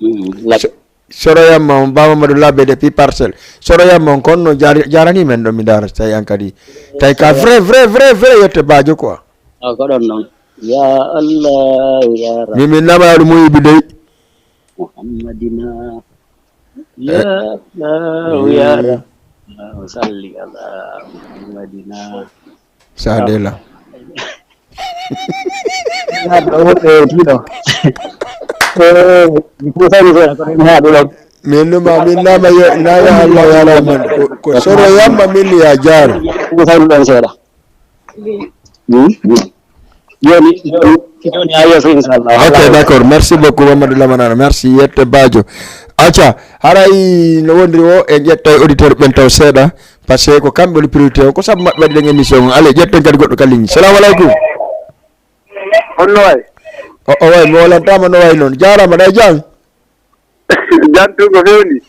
Mm, Lac. So-, soro yamma on Ba Mamadou Labbe depuis Parcelles. Soro yamma on kon no jaari-, jaarani men ɗo mi ndaara so tawi an kadi. Tawi ka vrai, vrai, vrai, vrai yette Bajo quoi. Ah, ko ɗon noon. Ya Allah, ya Rabbi. Min, min nama ɗum o yiɗi dey. Muhammadina. Ya Allah, ya Rabbi. Allahumma salli ala Muhammadina. Sa de la. Na ɗo woɗɗo e tiiɗo. Eh, mi kusani seeɗa, ko mi haa ɗo. Min numa, min nama yo, na ya Allah, ya Rahman. Ko, ko soro yamma min ya jaaru. Mi kusani ɗon seeɗa. Hmm? Joni, joni, joni a yeeso, inchallah. Ok, d'accord. Merci beaucoup, Mamadou Lamanana. Merci, yette Bajo. Acca, haray no wondiri o, en ƴettay auditeur ɓen taw seeɗa, parce que ko kamɓe woni priorité o, ko sabu maɓɓe waɗi ɗen émission o. Allez, ƴetten kadi goɗɗo ka ligne. Salamu aleykum. On no wayi? O, o wayi, mi wolantama no wayi noon. Jaarama, ɗa e jam? Jantu ko fewni.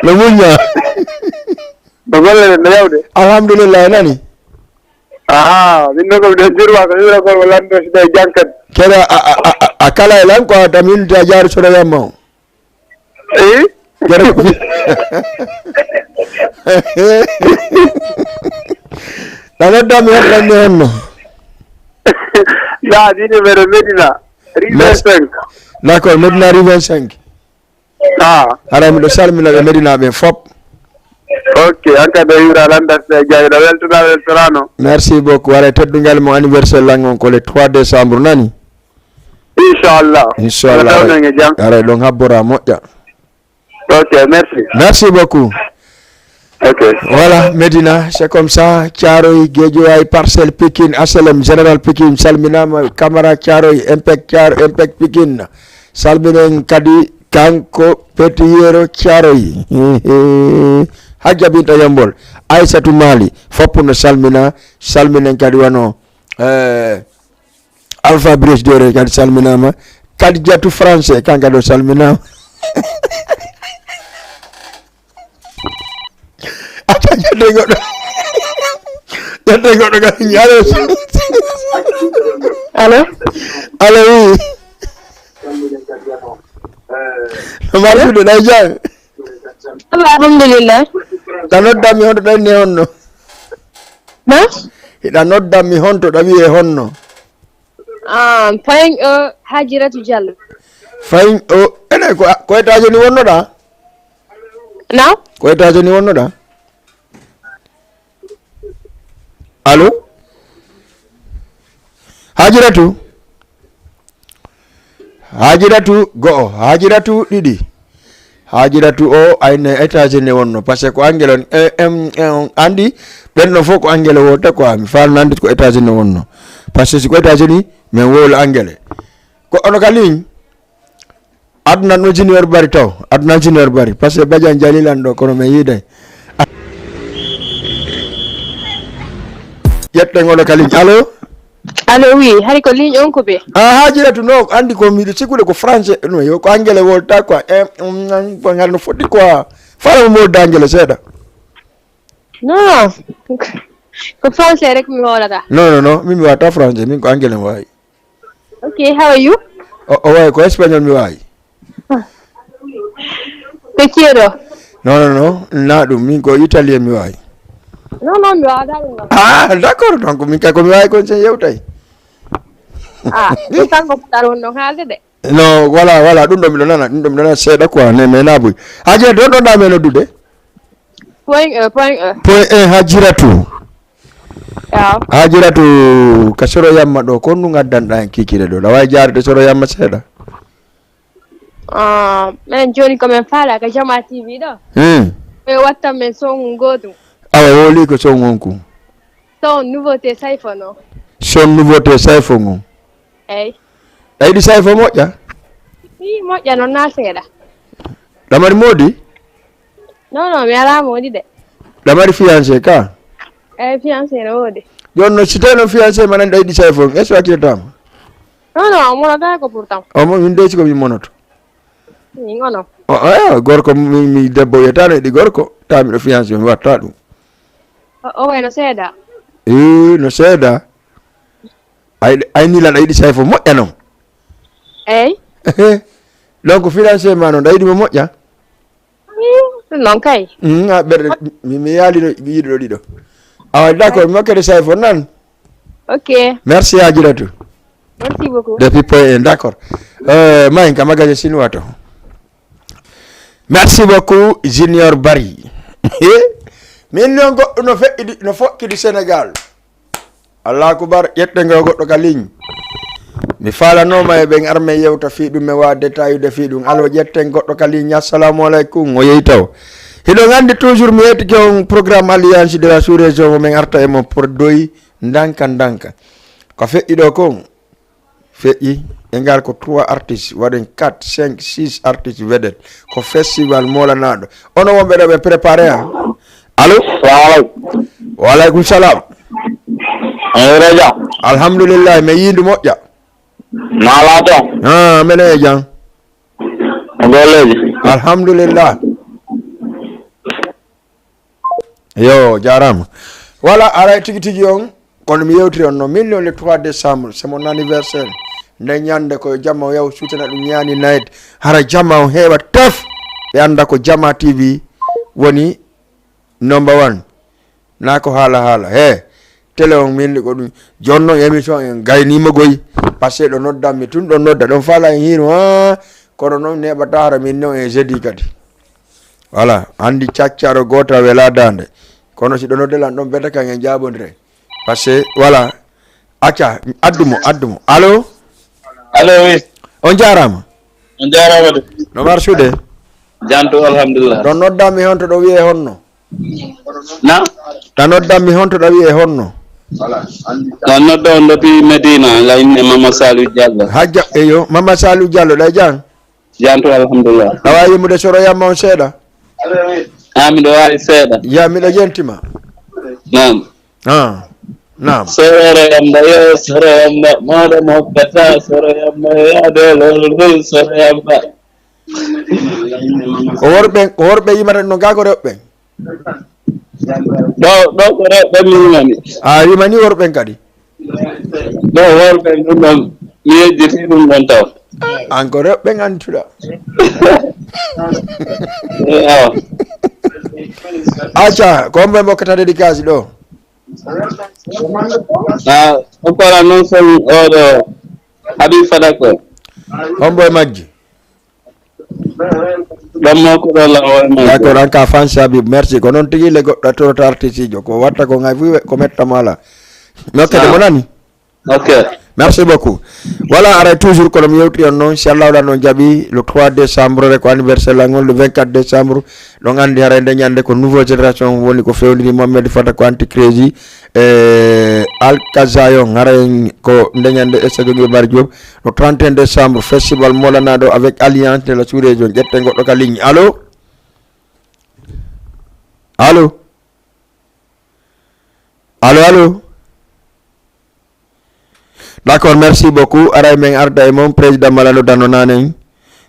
No muñña. No golle ɗen no yawde. Alhamdulillah, nani? Aha, min noon ko miɗen jurma ko wiwra ko lanndo si tawi jankat. Kere a, a, a, a, a kala e lan ko a tamin ta jaaru sono yamma o. Eh? Kere ko fi-, ɗa nodda mi hoɗɗan mi honno? Da, dine mbeɗo Medina. Rue vingt-cinq. D'accord, Medina rue vingt-cinq. Ah. Haray miɗo salmina ɓe Medina ɓen fop. Ok, an kadi a yuura landas ɗe jaawiɗo weltana weltanano. Merci beaucoup. Wara e teddungal mo anniversaire langon ko le trois décembre nani? Inchallah. Inchallah. Aray ɗon habbora moƴƴa. Ok, merci. Merci beaucoup. Ok. Voilà, Medina, c'est comme ça. Thiaroye, Guédiawaye, Parcelles, Pikine, H L M, Général Pikine, salminama, Camara Thiaroye, Impact Thiar-, Impact Pikine. Salminen kadi kanko Petit Yero Thiaroye. Hajja Binta Yambol, Aissatou Mali, foppuno salmina, salminen kadi wano, eh, Alpha Brice Dore kadi salminama. Kadi Jatu Français, kanka ɗo salminama. Ata ƴette goɗɗo. Ƴette goɗɗo kadi ñaare. Allo? Allo, oui. No mbaɗɗon ɗa jam? Alhamdulillah. Ɗa nodda mi honto ɗa inni honno? Na? Hiɗa nodda mi honto ɗa wiye honno? Ah, point un, Hajiratu Diallo. Point un, ene ko, ko États-Unis wonnoɗa? Na? Ko États-Unis wonnoɗa? Allo? Hajiratu? Hajiratu go'o, Hajiratu ɗiɗi. Hajiratu o ayne États-Unis wonno, parce que ko angel on, e, em, em, andi, ɓen ɗon fof ko angel wota quoi, mi faala nande ko États-Unis wonno. Parce que si ko États-Unis, min wowla angel. Ko ono ka ligne? Aduna no Junior Bari taw, aduna Junior Bari, parce que Badiane Jalil an ɗo, kono mi yiiday. Ƴetten oɗo ka ligne. Allo? Allo, oui, hari ko ligne on ko ɓe? Ah, Hajiratu, no, andi ko miɗo sikkude ko français, no, yo ko angele wolta quoi. Em, em, em, ko ngal no foti quoi. Fala mo wolda angele seeɗa. Non, non. Ko français rek mi wolata. Non, non, non, min mi wata français, min ko angele mi wawi. Ok, how are you? O, o wawi ko espagnol mi wawi. Te quiero. Non, non, non, na ɗum, min ko italien mi wawi. Non, non, mi wawata ɗum ɗon. Ah, d'accord, donc min kay ko mi wawi kon sen yewtay. Ah, ɗum tan ko puɗɗar won ɗon haalde de. Non, voilà, voilà, ɗum ɗo miɗo nana, ɗum ɗo miɗo nana seeɗa quoi, ne, mais na boy. Hajiratu, ɗon ɗon ɗa men noddude? Point un, point un. Point un, Hajiratu. Yaw. Hajiratu, ka soro yamma ɗo, ko ndu ngaddanɗa en kikire ɗo? Ɗa wawi jarude soro yamma seeɗa? Ah, men joni ko men faala ka Jama T V ɗo. Hmm. Ɓe wattan men son gotum. Awa, woli ko son wonku? Son nouveauté Saifo no. Son nouveauté Saifo ngon. Eyi. A yiɗi Saifo moƴƴa? Ii, moƴƴa noon na seeɗa. Ɗa mari moodi? Non, non, mi alaa moodi de. Ɗa mari fiancé ka? Eyi, fiancé no woodi. Jooni noon, si tawii noon fiancé ma nani ɗa yiɗi Saifo, est-ce que a accitataama? Non, non, o monata ko pourtant. O mo, min dey siko min monoto. Min ono. O, o, ewa, gorko, mi, mi debbo wiyata no yiɗi gorko, tawa miɗo fiancé, mi watta ɗum. O, o wayi no seeɗa. Ee, no seeɗa. Ay, ay ni lan a yiɗi Saifo moƴƴa noon. Eyi. Donc, fiancé ma noon, a yiɗi mo moƴƴa? Ii, ɗum noon kay. Mm, a ɓerɗe, mi, mi yaalino yiɗuɗo ɗiɗo. Awa, d'accord, mi hokkete Saifo nan. Ok. Merci, Hajiratu. Merci beaucoup. Depuis point un, d'accord. Euh, Mayin, kama gaje Sinwaa to. Merci beaucoup, Junior Bari. Min noon goɗɗo no feƴƴidi, no fokkidi Sénégal. Allahu akbar, ƴetten ngo goɗɗo ka ligne. Mi faalanooma e ɓen arme yewta fii ɗum, mi wawa détaillude fii ɗum. Allo, ƴetten goɗɗo ka ligne. Assalamu aleykum, o yehi taw. Hiɗon anndi toujours mi yewtike on programme Alliance de la sous-région, mo min arta e mo produit ndanka ndanka. Ko feƴƴi ɗo kon, feƴƴi, e ngal ko trois artistes, waɗen quatre, cinq, six artistes vedette. Ko festival moolanaaɗo. Ono wonɓe ɗo ɓe préparé, a? Allo? Salamu aleykum. Wa aleykum salam. On yewta jam? Alhamdulillah, mi yiindu moƴƴa. Mala toon? Ah, minen e jam. Golleeji? Alhamdulillah. Yo, jaaraama. Voilà, aray tigi tigi on, kono mi yewtiri on no, min le trois décembre, c'est mon anniversaire. Nde ñande ko jamma o yaw sutana ɗum ñaani nayet. Hara jamma on heewa tef. Ɓe annda ko Jama T V woni number one. Na ko haala haala. He, télé on min ko ɗum. Jooni noon émission en gaynima goy. Parce que ɗo noddan mi tun, ɗo nodda, ɗon faala en hiino, ha. Kono noon neɓata hara min noon e jeudi kadi. Voilà, anndi caccaɗo gooto a welaa daande. Kono si ɗo nodde lan ɗon beta kan en jaabondire. Parce que, voilà, acca, addu mo, addu mo. Allo? Allo, oui. On jaaraama. On jaaraama de. No marsude? Janto, alhamdulillah. Ɗon noddan mi honto ɗo wiyee honno? Na? Ɗa noddan mi honto ɗa wiyee honno? Na nodda on ɗo pi Medina, la inne Mama Saliou Diallo. Hajja, eyo, Mama Saliou Diallo, ɗa jang? Janto, alhamdulillah. Awa yimude soro yamma on seeɗa? A miɗo waawi seeɗa. Ya, miɗo yentima. Naam. Ah, naam. Soro yamba yo, soro yamba, moɗo mobbata, soro yamba yo, yaade lolol, soro yamba. Ko worɓe, ko worɓe yimata ɗum, gaa ko rewɓe. Ɗo, ɗo ko rewɓe min woni. A rimani worɓe kadi. Ɗo worɓe ɗum ɗon, mi yejjiti ɗum ɗon taw. An ko rewɓe ngannduɗa. Awa. Acca, ko hombo mbokkata dédicace ɗo? Ah, on kola noon son oɗo Habib Fada ko. Hombo e majji? Ɗon mo ko ɗon la o e majji. D'accord, an ka fan sabi, merci. Ko noon tigi le goɗɗo to artiste jo. Ko watta ko ngay fu ko metta mala. Mi hokkete mo nani? Ok. Merci beaucoup. Voilà, aray toujours kono mi yewti on noon, si Allah waɗa noon jaɓi, le trois décembre, ko anniversaire lan on, le vingt-quatre décembre, ɗon anndi haray nde ñande ko nouveau génération woni ko fewndini Mohamed Fata ko anti crazy, e Alkazayon, haray ko nde ñande e Sadio Gueye Mari Diop, le trente et un décembre, festival molanaɗo avec Alliance de la sous-région, ƴetten goɗɗo ka ligne. Allo? Allo? Allo, allo? D'accord, merci beaucoup. Aray men arda e mon, président Malano Dano Nanen.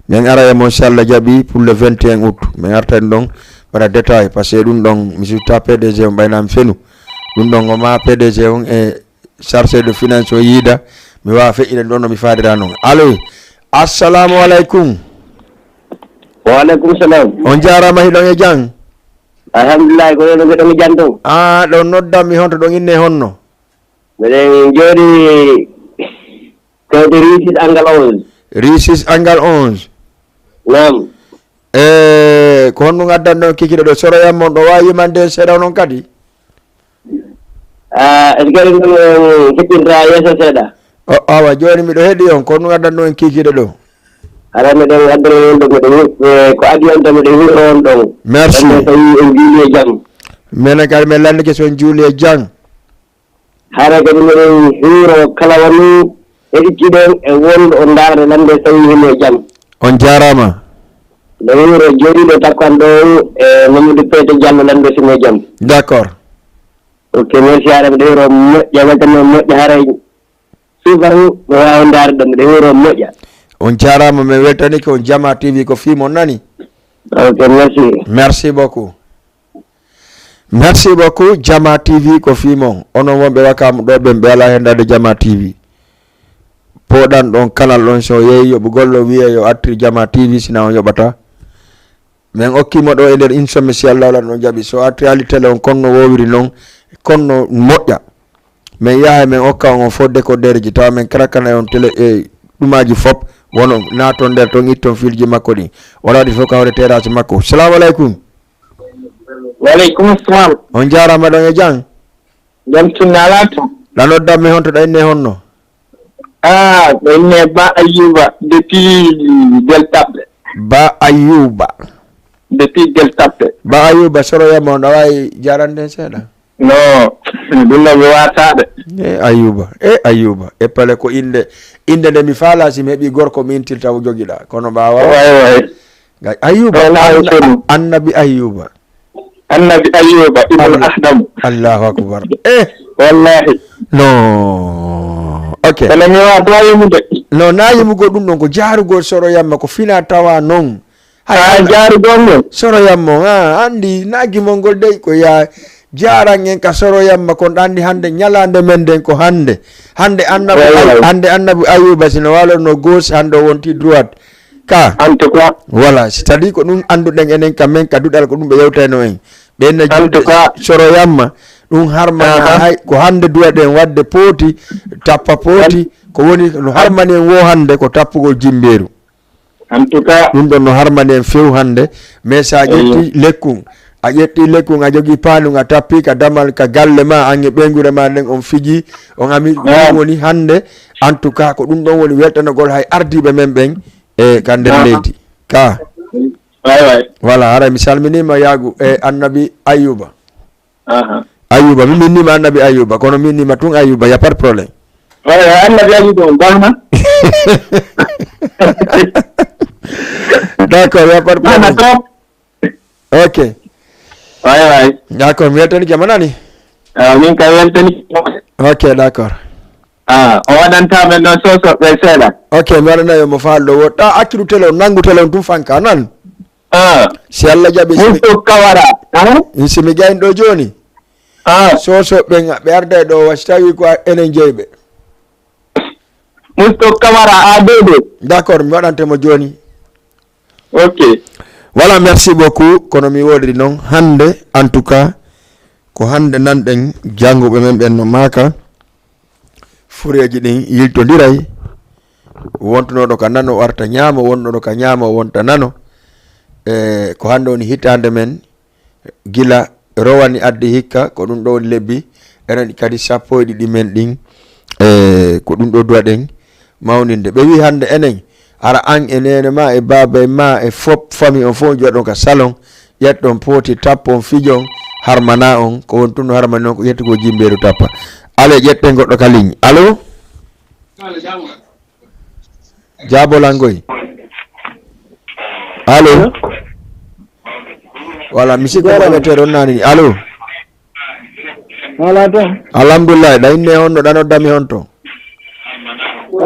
Men ara e mon, si Allah jaɓi, pour le vingt et un août. Men arta en ɗon, waɗa détail, parce que ɗum ɗon, mi sutta P D G on ɓayna mi fenu. Ɗum ɗon, o ma P D G on e chargé de finance o yiida, mi wawa feƴƴiren ɗon no mi faadira noon. Allo, assalamu aleykum. Wa aleykum salam. On jaarama, hiɗon e jam? Alhamdulillah, ko ɗon, ko ɗon e jam ɗon. Ah, ɗon noddan mi honto ɗon inne honno? Miɗen jooɗi kawde Risis Angal onze. Risis Angal onze. Naam. E ko honno ngaddan ɗon kikiɗe ɗo? Soro yam mon ɗo waawi yimande seeɗa onon kadi? Ah, est-ce que ɗum ɗon feƴƴinta yeeso seeɗa? O, awa, jooni miɗo heɗi on, ko honno ngaddan ɗon en kikiɗe ɗo? Hara miɗen addana on ɗo, miɗo hu-, e, ko adi on ɗo, miɗo huuro on ɗon. Merci. Ɗon ɗo tawi en juuli e jam. Menen kadi men landike so en juuli e jam. Hara kadi miɗen hiiro kala woni heɗitiiɗo en e wonɗo o ndaarde lande tawi himo e jam. On jaaraama. Nde hiiro jooɗiiɗo takkan ɗo e Mamadou Pete Diallo lande simo e jam. D'accord. Ok, merci, hara miɗo hiiro moƴƴa, weltani moƴƴa, haray suufarmi mi waawa ndaarde ɗo, miɗo hiiro moƴƴa. On jaaraama, men weltanike on. Jama T V ko fii mon nani. Ok, merci. Merci beaucoup. Merci beaucoup, Jama T V ko fii mon. Onon wonɓe Wakamu ɗo ɓen ɓe alaa heen daade Jama T V. Pooɗan ɗon kanal ɗon, so yehi yoɓugol ɗo wiyee yo artir Jama T V, sina on yoɓata. Men okki mo ɗo e nder une semaine, si Allah waɗan ɗon jaɓi. So arti hali télé on konno wowiri non, konno moƴƴa. Men yaha men okka on fof décodeur ji, tawa men craquana on télé e ɗumaji fof, wono naaton nder ton, itton filji makko ɗin. Wala waɗi fof ka hoore terrasse makko. Salamu aleykum. Wa aleykum salam. On jaaraama ɗon e jam. Jam sunna alaa to. Ɗa noddan mi honto ɗa inne honno? Ah, ɗo inne Ba Ayyuba depuis Gueule Tapée. Ba Ayyuba. Depuis Gueule Tapée. Ba Ayyuba, soro yamma on, ɗa waawi jaarande en seeɗa? No, ɗum ɗo mi waataade. E Ayyuba, e Ayyuba. E pale ko innde, innde nde mi faalaa si mi heɓii gorko mi intirta o jogiɗa. Kono ɓaawa. Way, way. Ga-, Ayyuba, Wallaahi Anna-, kono. Annabi Ayyuba. Annabi Ayyuba ibn Allah. Ahdamu. Allahu akbar. Eh. Wallaahi. No. Ok. Kono mi waata yimude. No, na yimugo ɗum ɗon ko jaarugol soro yamma ko fina tawa non. Hay A Allah. Jaarugol mo. Soro yamma, a andi na gimol ngol dey ko ya jaaran en ka soro yamma kon ɗo andi hannde ñalaande men nden ko hannde. Hannde annabi Way, Ay-, way. Hannde annabi Ayyuba sino waalorno gauche, hannde o wonti droite. Ka. En tout cas. Voilà, c'est-à-dire ko ɗum annduɗen enen ka men ka duɗal ko ɗum ɓe yewtayno en. Ɓen na En tout juulde cas. Soro yamma, ɗum harmana Aha. Hay ko hannde duwaɗen waɗde pooti, tappa pooti, ko woni no harmani en wo hannde ko tappugol jimbeeru. En tout cas, ɗum ɗon no harmani en few hannde. Mais so a ƴetti lekkun, a ƴetti lekkun, a jogii paanun, a tappii ka damal, ka galle ma, an e ɓeynguure ma nden, on fiji, on ami, ko ɗum woni hannde. En tout cas, ko ɗum ɗon woni weltanogol hay ardiiɓe men ɓen e ka nder leydi. Ka. Way, way. Voilà, haray mi salminiima yaagu e Annabi Ayyuba. Aha. Ayyuba, mi minnima Annabi Ayyuba, kono minnima tun Ayyuba, y a pas de problème. Way, way, Annabi Ayyuba on baax na. D'accord, y a pas de problème. Baax na trop. Ok. Way, way. D'accord, mi weltani jama nani. Ah, min ka weltani. Ok, d'accord. Ah, o waɗanta men ɗon soso ɓe seeɗa. Ok, mi waɗana yo mo faal ɗo woɗɗa. Accidu télé on, nanngu télé on tun fanka nan. Ah. Si Allah jaɓi, si mi Musto Kawara, ah? Si mi gayn ɗo jooni. Ah. Soso ɓen ɓe arda e ɗo wa si tawi ko a-, enen jeyi ɓe. Musto Kawara, A D D. D'accord, mi waɗante mo jooni. Ok. Voilà, merci beaucoup. Kono mi woodiri noon hannde, en tout cas, ko hannde nanɗen jannguɓe men ɓen no maaka. Fureeji ɗin yiltondiray. Wontunooɗo ka nano arta ñaamo, wonɗoɗo ka ñaamo wonta nano. E ko hannde woni hitaande men, gila rowani addi hikka, ko ɗum ɗo woni lebbi, enen kadi sappo e ɗiɗi men ɗin. E ko ɗum ɗo duwaɗen mawninde. Ɓe wi hannde enen, ara an e neene ma e baabay ma e fop, famille on fof, joɗon ka salon, ƴetton pooti, tappon, fijon, harmana on, ko woni tun no harmani on, ko ƴetti ko jimbeeru tappa. Ale, ƴetten goɗɗo ka ligne. Allo? Jaabolangoy. Allo? Allo? Voilà, mi sikku ko ɓe teɗon nani ni. Allo? Wala toon. Alhamdulillah, ɗa inne honno, ɗa noddami honto?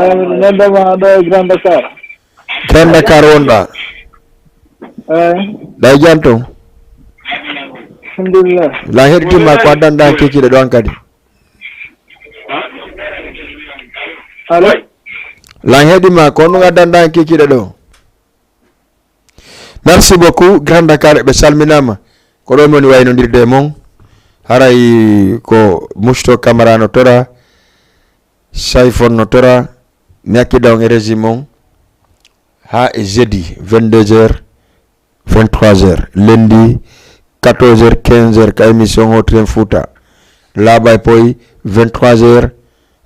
Eyi, miɗo noddama ɗo e Grand Dakar. Grand Dakar wonɗa? Eyi. Ɗa e jam toon? Alhamdulillah. Lan heɗitima ko addanɗa kekkiɗe ɗo an kadi? Allo? Lan heɗima ko honɗum addanɗa an kekkiɗe ɗo? Merci beaucoup, Grand Dakar, ɓe salminaama. Ko ɗo mi woni waynondirde e mon. Haray ko Musto Camara no tora, Sayfon no tora, mi hakkida on e régime on. Haa e jeudi, vingt-deux heures, vingt-trois heures. Lundi, quatorze heures, quinze heures, ka émission o Tren Fouta. Laaɓa e Poy, vingt-trois heures,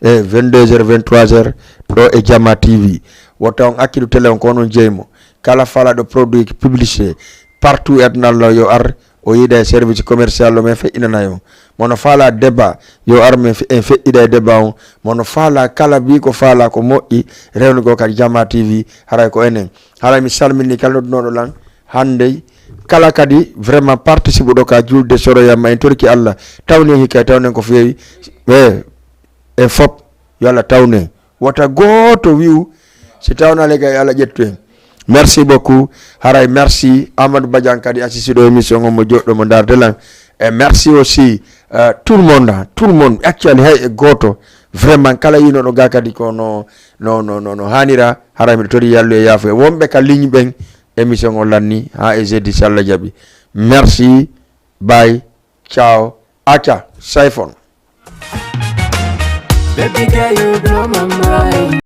e vingt-deux heures, vingt-trois heures, ɗo e Jama T V. Wota on accidu télé on, ko onon jeymo. Kala falaɗo produit publicité partout e aduna Allah, yo ar, o yiida e service commercial o, men feƴƴinana on. Mono fala débat, yo ar, men fe-, en feƴƴida e débat on. Mono fala kala bi ko fala ko moƴƴi, rewnugol kadi Jama T V, haray ko enen. Haray mi salmini kala noddunoɗo lan hannde. Kala kadi vraiment participe ɗo ka julde soroyamma, en torki Allah. Tawni hikka, tawnen ko feewi. E en fop, yo Allah tawne. Wota gooto wi'u, si tawnaali kay, Allah ƴettu en. Merci beaucoup. Haray merci. Amadou Badiane kadi assisi ɗo émission on, mo joɗɗo mo darde lan. E merci aussi, euh, tout le monde, hein, tout le monde. Actually, hay e gooto. Vraiment, kala yinoɗo ga kadi ko no, no, no, no, no hanira. Haray miɗo tori yallu e yaafo e wonɓe ka ligne ɓen. Émission on lanni. Ha e jeudi, si Allah jaɓi. Merci. Bye. Ciao. Aca. Sayfon. Baby girl, you blow my mind.